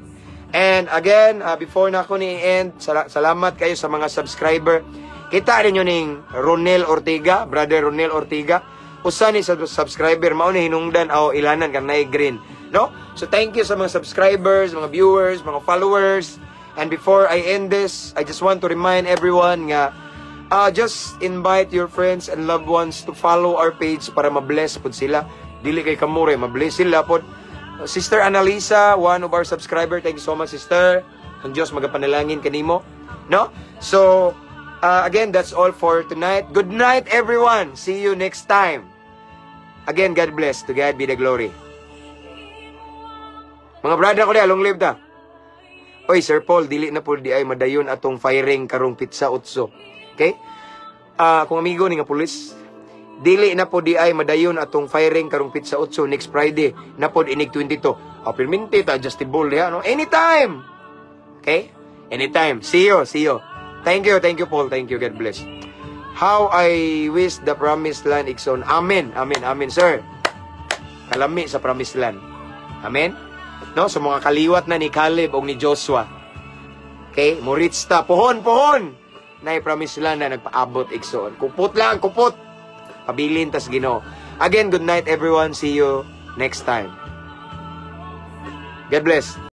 And again, before na ako ni end, salamat kayo sa mga subscriber. Kita ninyo ning Ronel Ortega, Brother Ronel Ortega. Usa ni sa subscriber, mao ni hinungdan aw ilanan kang naay green. No? So thank you sa mga subscribers, mga viewers, mga followers. And before I end this, I just want to remind everyone nga just invite your friends and loved ones to follow our page para ma-bless pod sila. Dili kay kamure, ma-bless sila pod. Sister Annalisa, one of our subscriber, thank you so much, sister. Ang Diyos magapanalangin kanimo. No? So, again, that's all for tonight. Good night, everyone. See you next time. Again, God bless. To God be the glory. Mga brother ko diha, long live ta. Oy, Sir Paul, dili na po di ay madayon atong firing karong petsa 8. Okay? Ah, kung amigo ni nga pulis, dili na po di ay madayon atong firing karong petsa 8, next Friday na pod inig 22. Ah, perminti ta adjustable diha, no? Anytime. Okay? Anytime. See you, see you. Thank you, Paul. Thank you. God bless. How I wish the promised land, igsoon. Amen. Amen. Amen, sir. Kalami sa promised land. Amen. No, sa mga kaliwat na ni Caleb o ni Joshua. Okay? Mo reach ta. Pohon, pohon. Na promised land na nagpaabot, igsoon. Kupot lang, kupot. Pabilin tas Ginoo. Again, good night, everyone. See you next time. God bless.